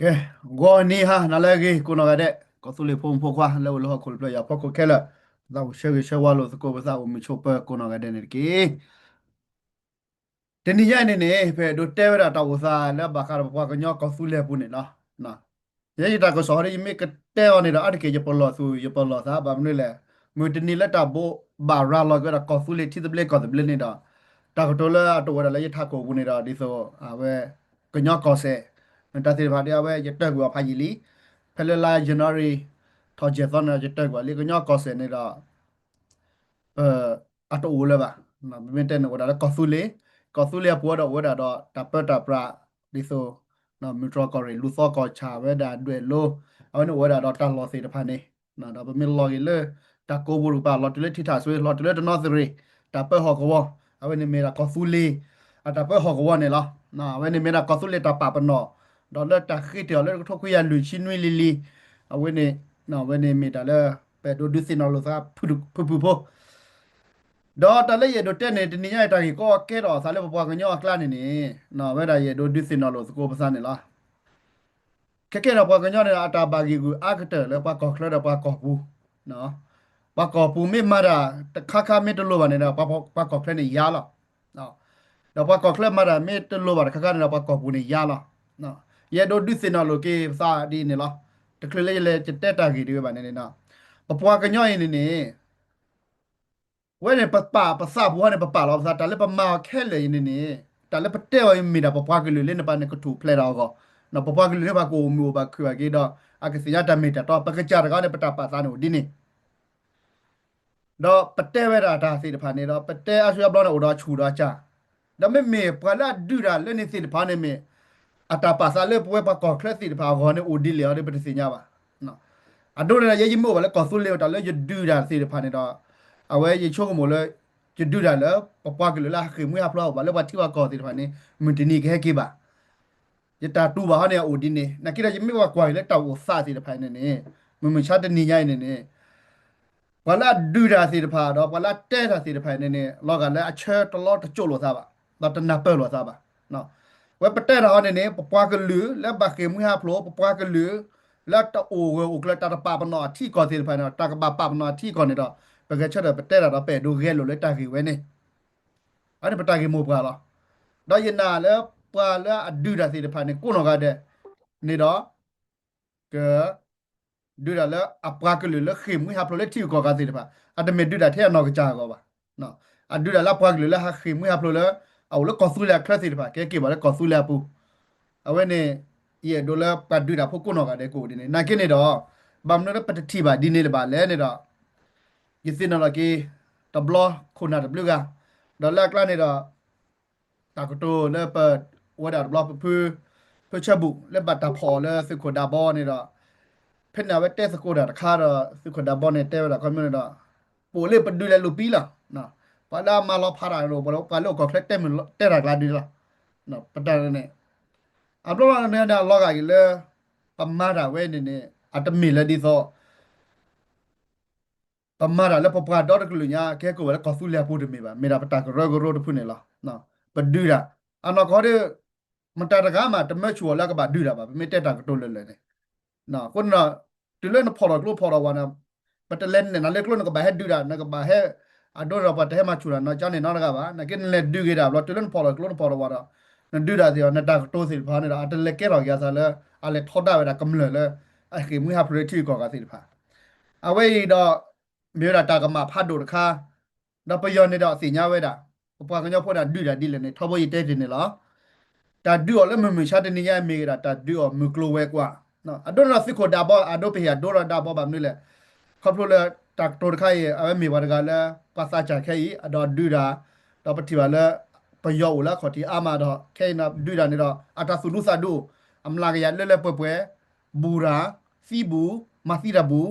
ကဲ, ဂီၤနံၤဟါနၤလၢအဂ့ၤ ကိးနီၢ်ဂၤဒဲး, ကီၢ်သူလ့ၤဖိမုၣ်ဖိခွါ လၢအိၣ်လၢဟီၣ်ခိၣ်တဖျၢၣ်ညါအဖီခိၣ်ခဲလၢာ်, သးအိၣ်ဆၢဂ့ၤဆၢဝါလိာ်သကိးပသးအိၣ်မုာ်ဆိးပၢၤကိးနီၢ်ဂၤဒဲးန့ၣ်တက့ၢ်. တနံၤညါအံၤန့ၣ်န့ၣ် ပအဲၣ်ဒိးတဲဝဲဒၣ်တၢ်အိၣ်သးလၢဘၣ်ဃးဒီးပပှၤကညီကီၢ်သူလ့ၤအပူၤန့ၣ်လီၤ. ယဲယတၢ်ကစီၣ်ဟီဒီး ယမ့ၢ်ကတဲအီၤန့ၣ်ဒီး အါတက့ၢ်ယပလီၢ်သူၣ်ယပလီၢ်သး ဘၣ်မနုၤလဲၣ်, မုၢ်တနံၤလၢတၢ်ဘိးဘၣ်ရၤလီၤက့ၤဝဲဒၣ်ကီၢ်သူလ့ၤထံသဘျ့ကီၢ်သဘျ့န့ၣ်ဒီး တၢ်ကတိၤလၢအတအိၣ်ဝဲဒၣ်လၢယထးခိၣ်ပူၤန့ၣ်ဒီး ဒ်သိး အဝဲ ကညီကီၢ်စဲၣ် တၢ်သ့ၣ်တဖၣ်ဒီး အဝဲယတၢၢ်ကွံာ်အီၤဖးယံာ်လံ, ဖဲလၢလါယနူၤအါရံၤ ထီၣ်ယဲၢ်သီန့ၣ်ဒီး ယတၢၢ်ကွံာ်လံ ကညီကီၢ်စဲၣ်န့ၣ်ဒီး ပ အတအိၣ်လၢၤဘၣ်. ပမ့ၢ်တဲန့ၣ်အိၣ်ဝဲဒၣ်လၢကီၢ်သူလ့ၤ, ကီၢ်သူလ့ၤအပူၤဒီးအိၣ်ဝဲဒၣ်ဒီးတၢ်ပၢတၢ်ပြး ဒ်သိး မုၢ်တြီၢ်ကီၢ်ရ့ၣ် လူၤသီကီၢ်ဆၣ်ဝဲဒၣ်ဒွဲၣ်လိၤ အဝဲန့ၣ်အိၣ်ဝဲဒၣ်ဒီးတၢ်လီၢ်သ့ၣ်တဖၣ်န့ၣ် ဒီးပမ့ၢ်လီၤက့ၤလၢ တၢ်ကိးပူၤတကပၤ လီၤတုၤလၢထံထၣ်စွ့ လီၤတုၤလၢတနီသရံၣ် တၢ်ပၢဟီၣ်ကဝီၤ အဝဲန့ၣ်မ့ၢ်ဒၣ်ကီၢ်သူလ့ၤ အတၢ်ပၢဟီၣ်ကဝီၤန့ၣ်လီၤ. အဝဲန့ၣ်မ့ၢ်ဒၣ်ကီၢ်သူလ့ၤတၢ်ပာ်ပနီၣ် ဒီးလၢတၢ်ဃ့တ့ၢ်အီၤလၢတကထိခွံကယၤလွံၢ်ဆံနွံလံၤလံၤ အဝဲန့ၣ် အဝဲန့ၣ်မ့ၢ်တၢ်လၢ ပအဲၣ်ဒိးဒုးသ့ၣ်နီၣ်လိာ်သးဖုၣ်ဖုၣ်ဖိ ဒီးတၢ်လၢယအဲၣ်ဒိးတဲန့ၣ် တနံၤညါအံၤတၢ်ဂ့ၢ်ကီကဲထီၣ်အသးလၢပပှၤကညီအကျါန့ၣ်န့ၣ် အဝဲဒၣ်ယအဲၣ်ဒိးဒုးသ့ၣ်နီၣ်လိာ်သကိးပသးန့ၣ်လီၤ. ခဲကဲဒီးပှၤကညီန့ၣ်ဒီး အတၢ်ဘၣ်ဂံၢ်ဂုာ်အါကတၢၢ်လၢပှၤကီၢ်ချၢဒီးပှၤကီၢ်ပူၤ, ပှၤကီၢ်ပူၤမ့ၢ်မၤတၢ်တခါခါမ့ၢ်တလိၤဘၣ်န့ၣ်ဒီး ပှၤကီၢ်ချၢန့ၣ်ယါလီၤ. ဒီးပှၤကီၢ်ချၢမၤတၢ်မ့ၢ်တလိၤဘၣ်တခါခါန့ၣ်ဒီး ပှၤကီၢ်ပူၤန့ၣ်ယါလီၤ. ယအဲၣ်ဒိးဒုးသ့ၣ်နီၣ်လိာ်က့ၤပသးဒ်အံၤန့ၣ်လီၤ. တချုးလၢယလဲၤယတဲတၢ်ဂ့ၢ်တဂ့ၤဘၣ်န့ၣ်န့ၣ် ပပှၤကညီအံၤန့ၣ်န့ၣ် ဝဲန့ၣ်ပပာ်ပသးပူၤဟီန့ၣ် ပပာ်လီၤပသး တၢ်လၢပမၤအီၤခဲလၢာ်အံၤန့ၣ်န့ၣ် တၢ်လၢပတဲအီၤအံၤမ့ၢ်ဒၣ်ပပှၤကလုာ်လၢန့ၣ်ပှၤန့ၣ်ကထူၣ်ဖျဲးတၢ်အဂီၢ်, ပပှၤကလုာ်န့ၣ်ပှၤကအိၣ်မုာ်အိၣ်ဘၣ်ခုၣ်ဘၣ်က့ၤဒီး အကသ့ၣ်ညါတၢ်မ့ၢ်တၢ်တီ ပကစၢ်တဂၤန့ၣ် ပတၢ်ပာ်သးန့ၣ်အိၣ်ဒ်န့ၣ် ဒီးပတဲဝဲဒၣ်တၢ်သ့ၣ်တဖၣ်န့ၣ်ဒီး ပတဲအါဆူအါဘျီန့ၣ် အိၣ်ဒီးဆူၣ်ဒီးကၢ်, ဒီးမ့မ့ၢ်ပှၤလၢအဒုးတၢ်လၢန့ၣ်သ့ၣ်တဖၣ်န့ၣ်မ့ၢ် အတၢ်ပာ်သးလၢပဝဲပှၤကီၢ်ချၢသ့ၣ်တဖၣ်အဂီၢ်န့ၣ် အိၣ်ဒ်လဲၣ်အီၤဒီး ပတသ့ၣ်ညါဘၣ်. အဒိန့ၣ်ဒီး ယဲယမ့ၢ်အိၣ်ဘၣ်လၢကီၢ်သူလ့ၤ တၢ်လၢယဒုးတၢ်သ့ၣ်တဖၣ်န့ၣ်ဒီး အဝဲယဆိကမိၣ်လၢ ယဒုးတၢ်လၢ ပပှၤကလုာ်လၢအဟးဃ့ၢ်မှံဟးဖျိးအိၣ်ဘၣ်လၢပှၤထံပှၤကီၢ်သ့ၣ်တဖၣ်န့ၣ် မုၢ်တနံၤကဟဲက့ၤဘၣ် ယတၢ်တူၢ်ဘၣ်ဟီန့ၣ် အအိၣ်ဒ်န့ၣ် နာ်က့ဒီး ယမ့ၢ်ပှၤကွၢ်က့ၤလၢတၢ်အိၣ်သးသ့ၣ်တဖၣ်န့ၣ်န့ၣ် မုၢ်မဆါတနံၤညါအံၤန့ၣ်န့ၣ် ပှၤလၢအဒုးတၢ်သ့ၣ်တဖၣ်ဒီး ပှၤလၢအတဲတၢ်သ့ၣ်တဖၣ်န့ၣ်န့ၣ် လီၤဂာ်လၢအဆၢတလီတကၠိၣ်လိာ်သးဘၣ်, ဒီးတနၢ်ပၢၢ်လိာ်သးဘၣ်. ဝဲပတဲတၢ်ဟီန့ၣ်န့ၣ် ပပှၤကလုာ်လၢဘၣ်ဃ့ၢ်မှံဟးဖျိး ပပှၤကလုာ် လၢတအိၣ်ဂၢၢ်အိၣ်ကျၢၤ တၢ်တပာ်ပနီၣ်အထံအကီၢ်သ့ၣ်တဖၣ်န့ၣ် တၢ်ကဘၣ်ပာ်ပနီၣ်အထံအကီၢ်န့ၣ်ဒီး ပဂဲၤဆၢထၢၣ်ပတဲတၢ်ဒီး ပအဲၣ်ဒိးဂဲၤလိာ်လၢတၢ်ဂ့ၢ်ဝဲန့ၣ် အဝဲန့ၣ်ပတၢ်ဂ့ၢ်မိၢ်ပှၢ်လီၤ. ဒီးယနာ်လၢပှၤလၢအဒုးတၢ်သ့ၣ်တဖၣ်န့ၣ် ကိးနီၢ်ဂၤဒဲးန့ၣ်ဒီး က ဒုးတၢ်လၢအပှၤကလုာ်လၢဃ့ၢ်မှံဟးဖျိးလၢထံဂုၤကီၢ်ဂၤသ့ၣ်တဖၣ် အတမ့ၢ်ဒုးတၢ်ထဲအနီၢ်ကစၢ်အဂီၢ်ဘၣ်. အဒုးတၢ်လၢအပှၤကလုာ်လၢဟးဃ့ၢ်မှံဟးဖျိးလၢ အအိၣ်လၢကီၢ်သူလ့ၤအချၢသ့ၣ်တဖၣ် ကဟဲက့ၤဘၣ်လၢကီၢ်သူလ့ၤအပူၤ, အဝဲန့ၣ် ယအဲၣ်ဒိးလၢပှၤဒုးတၢ်ဖိကိးနီၢ်ဂၤဒဲးကအိၣ်ဒ်န့ၣ် နာ်က့န့ၣ်ဒီး ဘၣ်မနုၤလၢပတထံၣ်ဘၣ်ဒ်န့ၣ်လၢၤဘၣ်လဲၣ်န့ၣ်ဒီး ယသ့ၣ်နီၣ်လီၤက့ၤ တဘျီခိၣ်နၢ်တဘျုးဂၤ, ဒီးလၢအကျါန့ၣ်ဒီး တၢ်ကတိၤလၢပ အိၣ်ဝဲဒၣ်တဘျီ ပဖု ဖုဆၢဘူၣ် လၢဘၣ်တၢ်ဖီၣ်အီၤလၢသုးခိၣ်ဒးဘီန့ၣ်ဒီး ဖဲန့ၣ်အဝဲတဲသကိးတၢ်တခါဒီး သုးခိၣ်ဒးဘီန့ၣ် တဲဝဲဒၣ်ခီမ့ၢ်န့ၣ်ဒီး ပအိၣ်လၢပဒုးလဲၤလူၤပံလီၤ. ပှၤလၢအမၤလီၤဖးတၢ်န့ၣ် ပှၤလၢအိၣ်ကီၢ်ချၢတဲမုၢ်တဲတၢ်ကျါဒ်န့ၣ်လီၤ. ပတၢ်န့ၣ် အဘျီဘျီန့ၣ် အလီၤဂာ်က့ၤလၢ ပမၤတၢ်ဝဲန့ၣ်န့ၣ် အတမ့ၢ်လၢဒ်သိး ပမၤတၢ်လၢပပှၤဒီတကလုာ်ညါ ကဟဲက့ၤဝဲလၢကီၢ်သူလ့ၤအပူၤတမ့ၢ်ဘၣ်, မ့ၢ်ဒၣ်ပတၢ်ကရၢကရိတဖုန့ၣ်လီၤ. ပဒုးတၢ် အနီၢ်ကီၢ်ဒီး မတၤတဂၤမး တမၢဆူၣ်အီၤလၢအကဘၣ်ဒုးတၢ်ဘၣ်, ပမ့ၢ်တဲတၢ်ကတိၤလၢာ်လၢာ်န့ၣ်. အဃိန့ၣ်ဒီး တုၤလၢနဖီၣ်ထီၣ်ကျိဖီၣ်ထီၣ်ဝးန့ၣ် ပတလဲၤနဲၣ်နၤလၢကျိ နကဘၣ်ဟဲဒုးတၢ် နကဘၣ်ဟဲ အဒိဒီးပှၤတဟဲမၤဆူၣ်တၢ်နီၢ်ကီၢ်န့ၣ်နီတဂၤဘၣ်. နာ်က့နလဲၤဒုးက့ၤတၢ်ဘျီ တုၤလၢနဖီၣ်ထီၣ်ကျိနဖီၣ်ထီၣ်ဝးဒီး နဒုးတၢ်သ့ၣ်ဒီး နတၢ်ကတိၤသ့ၣ်တဖၣ်န့ၣ်ဒီး အတလဲၤကဲထီၣ်က့ၤအသးလၢ အလဲၤထီဒါဝဲဒၣ်ကမျၢၢ်လၢ အဃ့ၢ်မှံဟးဖျိးလၢထံဂုၤကီၢ်ဂၤသ့ၣ်တဖၣ်. အဝဲအံၤဒီး မ့ၢ်ဝဲဒၣ်တၢ်ကမၣ်ဖးဒိၣ်တခါ, ဒီးပယီၤန့ၣ်ဒီးသ့ၣ်ညါဝဲဒၣ် ပပှၤကညီဖိန့ၣ်ဒုးတၢ်ဒ်လဲၣ်န့ၣ် ထီဘိယတဲတ့ၢ်န့ၣ်လီၤ. တၢ်ဒုးအီၤလၢမုၢ်မုၢ်ဆါတနံၤညါမ့ၢ်ဂ့ၤဒၣ် တၢ်ဒုးအီၤမုၢ်ကျိၤဝဲၤကွာ်, အဒိန့ၣ်ဒီးသုးခိၣ်ဒးဘီ အဒိပဟ့ၣ်အဒိဒီးဒးဘီဘၣ်မနုၤလဲၣ်, ခီဖျိလၢတၢ်ကတိၤတခါအံၤ အဝဲမ့ၢ်ပှၤတဂၤလၢ ပှၤသးစၢ်ခဲအံၤ အဒီးဒုးတၢ်, ဒီးပထံၣ်ဘၣ်လၢ ပယီၤအိၣ်လၢအခီၣ်ထံးအါမးဒီး ခဲအံၤန့ၣ်ဒုးတၢ်န့ၣ်ဒီး အတၢ်သူၣ်ဒူသးဒူအိၣ်, အမျးကယၤလၢလၢပှဲၤပှဲၤ ဘူးတၢ်, သံဘူး, မၤသံတၢ်ဘူး,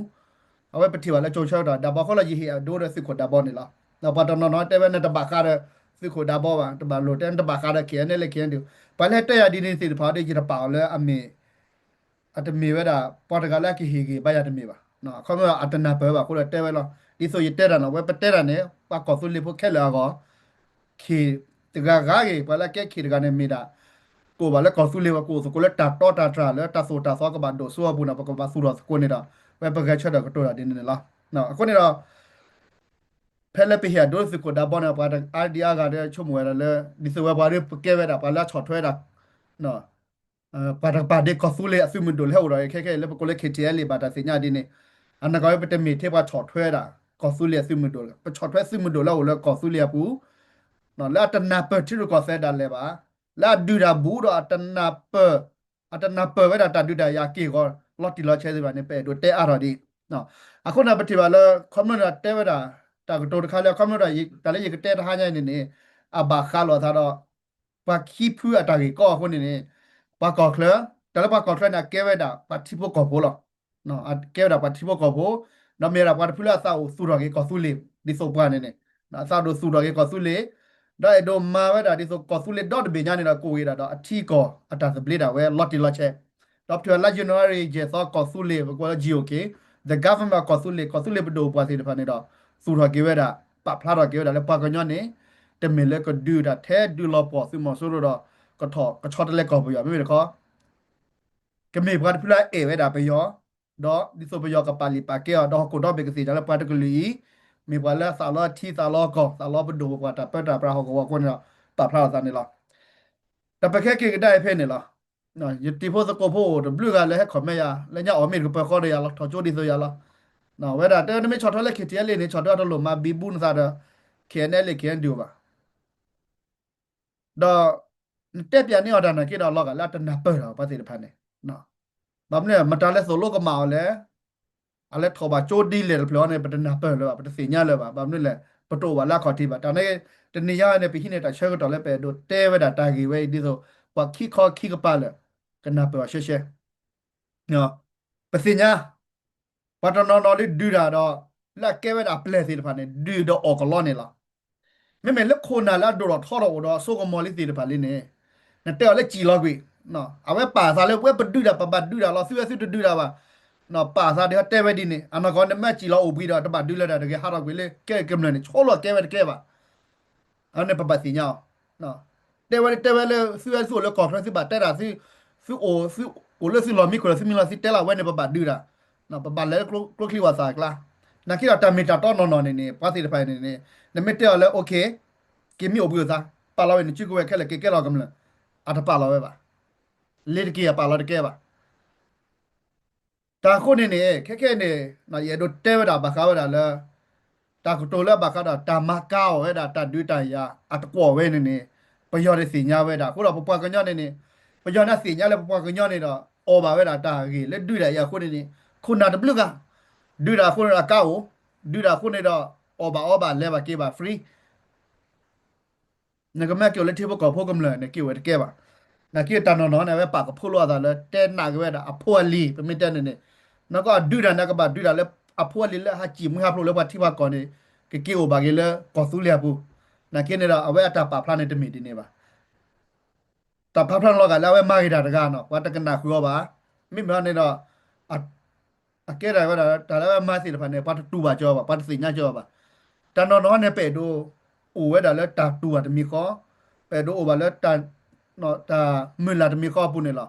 အဝဲပထံၣ်ဘၣ်လၢကၠိဆၢကတီၢ် ဒးဘီဃီလီၤ ယဟ့ၣ်အဒိဒီးသုးခိၣ်ဒးဘီန့ၣ်လီၤ. ဒီးပှၤတနီၤနီၤတဲဝဲ နတဘၣ်ဃးဒီး သုးခိၣ်ဒးဘီဘၣ်, တဘၣ်လိာ်တဲ နတဘၣ်ဃးဒီး ခဲအံၤန့ၣ်လၢခဲအံၤန့ၣ်, ပှၤလၢတဲယၤဒ်န့ၣ်သ့ၣ်တဖၣ်ဒီး ယတပာ်အီၤလၢအမ့ၢ် အတမ့ၢ်ဝဲဒၣ် ပှၤတဂၤလၢအကဟ့ၣ်ဂ့ၤဘၣ်ယၤတမ့ၢ်ဘၣ်. ခီဖျိအတနၢ်ပၢၢ်ဘၣ်အဃိဒီးတဲဝဲလီၤ. ဒ်သိးယတဲတၢ်န့ၣ် အဝဲပတဲတၢ်န့ၣ် ပှၤကီၢ်သူလ့ၤဖိခဲလၢာ်အဂီၢ် ခ့ၣ်တဂၤဂၤဂ့ၤ ပှၤလၢအကဲခ့ၣ်တဂၤန့ၣ်မ့ၢ်ဒၣ် ကအိၣ်ဘၣ်လၢကီၢ်သူလ့ၤ ပကအိၣ်သကိးလၢတၢ်တီတၢ်တြၢ်လၢတၢ်သိၣ်တၢ်သီကဘၣ်ဒိၣ်စိအပူၤန့ၣ် ပကဘၣ်သူၣ်ထီၣ်သကိးန့ၣ်ဒီး ဝဲပဂဲၤဆၢထၢၣ်ကတိၤတၢ်ဒ်န့ၣ်န့ၣ်လီၤ. အဃိန့ၣ်ဒီး ဖဲလၢပဟ့ၣ်အဒိသုးခိၣ်ဒးဘီန့ၣ် ပှၤအါဒံအါဂၤဒီးဆိကမိၣ်ဝဲဒၣ်လၢ ဒ်သိးဝဲပှၤဒီးပကဲဝဲဒၣ် ပှၤလၢအဆီၣ်ထွဲဒၣ် ပှၤတကပၤဒ့ကီၢ်သူလ့ၤအသုးမုၢ်ဒိၣ်လၢဟဲအိၣ်ဒီး ခဲခဲအံၤလၢပကိးလၢ K T L A ဘၣ်တၢ်သ့ၣ်ညါဒ်န့ၣ် အနီၢ်ကီၢ်ဝဲပတမ့ၢ်ထဲပှၤဆီၣ်ထွဲဒၣ် ကီၢ်သူလ့ၤအသုးမုၢ်ဒိၣ်လၢ ပဆီၣ်ထွဲသုးမုၢ်ဒိၣ်လၢအအိၣ်လၢကီၢ်သူလ့ၤအပူၤ လၢအတနၢ်ပၢၢ်ထံရူၢ်ကီၢ်သဲးဒၣ်လဲာ်ဘၣ်, လၢအဒုၣ်တၢ်ဘူးဒီး အတနၢ်ပၢၢ်ဝဲဒၣ်တၢ်ဒုးတၢ်ယၤက့ၢ်ဂီၤ လီၤတံၢ်လီၤဆဲးသ့ၣ်တဖၣ်န့ၣ် ပအဲၣ်ဒိးတဲအါထီၣ်ဒံး. အဃိန့ၣ် ပထံၣ်ဘၣ်လၢ ခီဖျိန့ၣ်တဲဝဲဒၣ် တၢ်ကတိၤတခါလၢ ခီဖျိဒီး တၢ်လၢယကတဲတဟါညါအံၤန့ၣ်န့ၣ် အဘၣ်ဃးလိာ်အသးဒီး ပှၤခံဖုအတၢ်ဂ့ၢ်ကီအဃိန့ၣ်န့ၣ် ပှၤကီၢ်ချၢ တၢ်လၢပှၤကီၢ်ချၢန့ၣ် အကဲဝဲဒၣ်ပှၤထံဖိကီၢ်ဖိလီၤ. အကဲဝဲဒၣ်ပှၤထံဖိကီၢ်ဖိ ဒီးမ့ၢ်ဝဲဒၣ်ပှၤတဖုလၢအသးအိၣ်သူၣ်ထီၣ်က့ၤကီၢ်သူလ့ၤ ဒ်သိးပှၤန့ၣ်န့ၣ် အသးဒိၣ်သူၣ်ထီၣ်က့ၤကီၢ်သူလ့ၤ ဒီးအဲၣ်ဒိးမၤဝဲဒၣ်ဒ်သိးကီၢ်သူလ့ၤဒီတဘ့ၣ်ညါန့ၣ်ဒီး ကအိၣ်က့ၤဒၣ်ဒီးအထံအကီၢ်အတၢ်သဘျ့ဒၣ်ဝဲလီၤတံၢ်လီၤဆဲး ဒီးပထံၣ်ဝဲလါယနူၤအါရံၤ ယဲၢ်သီကီၢ်သူလ့ၤ ပကိးလၢ G O K, the government of ကီၢ်သူလ့ၤ ကီၢ်သူလ့ၤပဒိၣ်ပှၤသ့ၣ်တဖၣ်န့ၣ်ဒီး သူၣ်ထီၣ်က့ၤဝဲဒၣ် ပာ်ဖျါထီၣ်က့ၤဝဲဒၣ်လၢပှၤကညီန့ၣ် တမ့ၢ်လၢကဒုးတၢ်ထဲဒုးလီၤပှီၢ်သုးမီၤစိရိၤဒီး ကထီၣ်ကဆီတလဲကီၢ်ပယီၤ မ့မ့ၢ်တခီ ကမ့ၢ်ပှၤတဖုလၢအအဲၣ်ဝဲဒၣ်ပယီၤ ဒီးဒ်သိးပယီၤကပာ်လုၢ်ပာ်ကဲအီၤ ဒီးဟီၣ်ခိၣ်ဒီဘ့ၣ်ကသ့ၣ်ညါလၢပှၤတကလုာ်အံၤ မ့ၢ်ပှၤလၢသးလီထံသးလီကီၢ် သးလီပဒိၣ်ပပှၢ်တၢ်ပၢတၢ်ပြးဟီၣ်ကဝီၤအဃိန့ၣ်ဒီး ပာ်ဖျါထီၣ်သးန့ၣ်လီၤ. ဒီးပခဲက့ၤကဒါအံၤဖဲန့ၣ်လီၤ. ယတံၤဖိသကိးဖိအိၣ်တဘျုးဂၤလၢဟဲ comment ယၤ လၢညါအီၣ်မ့ၢ်တကပၢၤဃီဒီးယၤလီၤ ထီၣ်ကၠိဒ်သိးယၤလီၤ. ဝဲဒၣ်တဲနမ့ၢ်ဆီၣ်ထွဲလၢ K T L A န့ၣ် ဆီၣ်ထွဲအတလိၣ်မၤဘံဘူနသးဒီး K N L A K N D O ဘၣ်. ဒီး နတဲပၠးန့ၢ်အီၤတၢ်နာ်က့ဒီး လီၤဂာ်လၢအတနၢ်ပၢၢ်ဒီးပှၤသ့ၣ်တဖၣ်န့ၣ် ဘၣ်မနုၤလဲၣ် မတၤလဲၣ်သိၣ်လိကမၣ်အီၤလဲၣ်, အလဲၤထီၣ်ဘၣ်ကၠိဒ်လဲၣ်တဖျၢၣ်အီၤန့ၣ် ပတနၢ်ပၢၢ်လၢၤဘၣ် ပတသ့ၣ်ညါလၢၤဘၣ် ဘၣ်မနုၤလဲၣ် ပတအိၣ်ဘၣ်လၢအခီၣ်ထံးဘၣ် တၢ်န့ၣ် တနံၤညါန့ၣ် ပဟံးန့ၢ်တၢ်ဆၢကတီၢ်လၢပအဲၣ်ဒိးတဲဝဲဒၣ်တၢ်ဂ့ၢ်ဝဲအံၤဒ်သိး ပှၤခံခီခံကပၤလၢာ် ကနၢ်ပၢၢ်အီၤရှဲရှဲ ပသ့ၣ်ညါ ပှၤတနီၤနီၤလၢဒုးတၢ်ဒီး လၢအကဲဝဲဒၣ်အပျဲၢ်သ့ၣ်တဖၣ်န့ၣ် ဒုးဒီးအီၣ်ကလီန့ၣ်လီၤ. မ့မ့ၢ်လၢခိၣ်နၢ်လၢအဒိၣ်ထီၣ်ထီထီၣ်အိၣ်ဒီးအစိကမီၤလံသ့ၣ်တဖၣ်လံန့ၣ် နတဲအီၤလၢစံၣ်လီၤကွံာ်, အဝဲပာ်သးလၢပဝဲပဒုးတၢ် ပဘၣ်ဒုးတၢ်လီၤ သုဝဲသုတဒုးတၢ်ဘၣ်, ပာ်သးဒ်ဟဲတဲဝဲဒ်န့ၣ် အနီၢ်ကီၢ်န့ၣ်မ့ၢ်စံၣ်လီၤအိၣ်ဘှံးဒီး တဘၣ်ဒုးလၢၤတၢ်တဂ့ၤ ဟးထီၣ်ကွံာ်လၢကဲကမျၢၢ်န့ၣ် ဆိလိာ်ကဲဝဲတကဲဘၣ် အဝဲန့ၣ်ပဘၣ်သ့ၣ်ညါအီၤ, တဲဝဲတဲဝဲလၢ သုဝဲသုအိၣ်လၢကီၢ်ချၢ သုဘၣ်တဲတၢ် သုအိၣ် သုအိၣ်လၢသုလီၢ်မံခိၣ်ဒီး သုမံလီၤသုတဲလီၤ အဝဲန့ၣ်ပဘၣ်ဒုးတၢ်, ပဘၣ်လဲၤလၢကျိချံဝၣ်သၣ်အကျါ, နာ်က့ဒီးတၢ်မ့ၢ်တၢ်တီနီၢ်နီၢ်န့ၣ်န့ၣ် ပှၤသ့ၣ်တဖၣ်န့ၣ်န့ၣ် နမ့ၢ်တဲအီၤလၢ okay က့ၤမ့ၢ်အိၣ်ဘှံးအိၣ်သါ ပာ်လီၤဝဲန့ၣ် စုကဝဲၤခဲလၢာ်က့ၤကဲလီၤကမျၢၢ် အတပာ်လီၤဝဲဘၣ်, လ့ၤတက့ၤအပာ်လီၤတကဲဘၣ် တၢ်အဃိန့ၣ်န့ၣ် ခဲခဲန့ၣ် ယအဲၣ်ဒိးတဲဝဲဒၣ်ဘၣ်ဃးဝဲဒၣ်လၢ တၢ်ကတိၤလၢအဘၣ်ဃးဒီးတၢ်မၤကၤအီၤဝဲဒၣ်တၢ်ဒုးတၢ်ယၤအတကွီၣ်ဝဲန့ၣ်န့ၣ် ပယီၤန့ၣ်သ့ၣ်ညါဝဲဒၣ် အဃိဒီးပပှၤကညီန့ၣ်န့ၣ် ပယီၤန့ၣ်သ့ၣ်ညါလၢပပှၤကညီန့ၣ်ဒီး အီၣ်ဘၣ်ဝဲဒၣ်တၢ်ဂ့ၢ်လၢဒုးတၢ်ယၤအဃိန့ၣ်န့ၣ် ခိၣ်နၢ်တဘျုးဂၤ ဒုးတၢ်အဃိန့ၣ်ဒီးအကါအိၣ် ဒုးတၢ်အဃိန့ၣ်ဒီး အီၣ်ဘၣ်အီဘၣ်လဲၤဘၣ်က့ၤဘၣ် free နကမ့ၢ်က့ၤအိၣ်လၢထံဖိကီၢ်ဖိကမျၢၢ်န့ၣ် က့ၤအိၣ်ဝဲတကဲဘၣ်. နာ်က့တၢ်နီၢ်နီၢ်န့ၣ် အဝဲပာ်ကဖိးလိာ်အသးလၢ တဲနာ်က့ၤဝဲဒၣ်အဖိအလံၤ ပမ့ၢ်တဲန့ၣ်န့ၣ် နကအီၣ်ဒုးတၢ်န့ၣ် ကဘၣ်ဒုးတၢ်လၢအဖိအလံၤလၢဟးစံၣ်မှံဟးဖျိးလၢပှၤထံပှၤကီၢ်န့ၣ် ကက့ၤအိၣ်ဘၣ်က့ၤလၢကီၢ်သူလ့ၤအပူၤ. နာ်က့န့ၣ်ဒီး အဝဲအတၢ်ပာ်ဖျါန့ၣ်တမ့ၢ်ဒ်န့ၣ်ဘၣ်. တၢ်ဖျါဖျါန့ၣ်လီၤဂာ်လၢအဝဲမၤဂ့ၤတၢ်တဂၤနီၤ ပှၤတကနၣ်ဃုာ်အီၤဘၣ်. မ့မ့ၢ်န့ၣ်ဒီး အကဲဒၣ်ဝဲဒၣ် တၢ်လၢအဝဲမၤသ့ၣ်တဖၣ်န့ၣ် ပှၤတတူၢ်ဘၣ်ကၠီဘၣ် ပှၤတသ့ၣ်ညါကၠီဘၣ်. တၢ်နီၢ်နီၢ်န့ၣ် ပအဲၣ်ဒိးအိၣ်ဝဲဒၣ်လၢတၢ်တူၢ်ဘၣ်တမံၤဃီ, ပအဲၣ်ဒိးအိၣ်ဘၣ်လၢ တၢ်မုၢ်လၢ်တမံၤဃီအပူၤန့ၣ်လီၤ.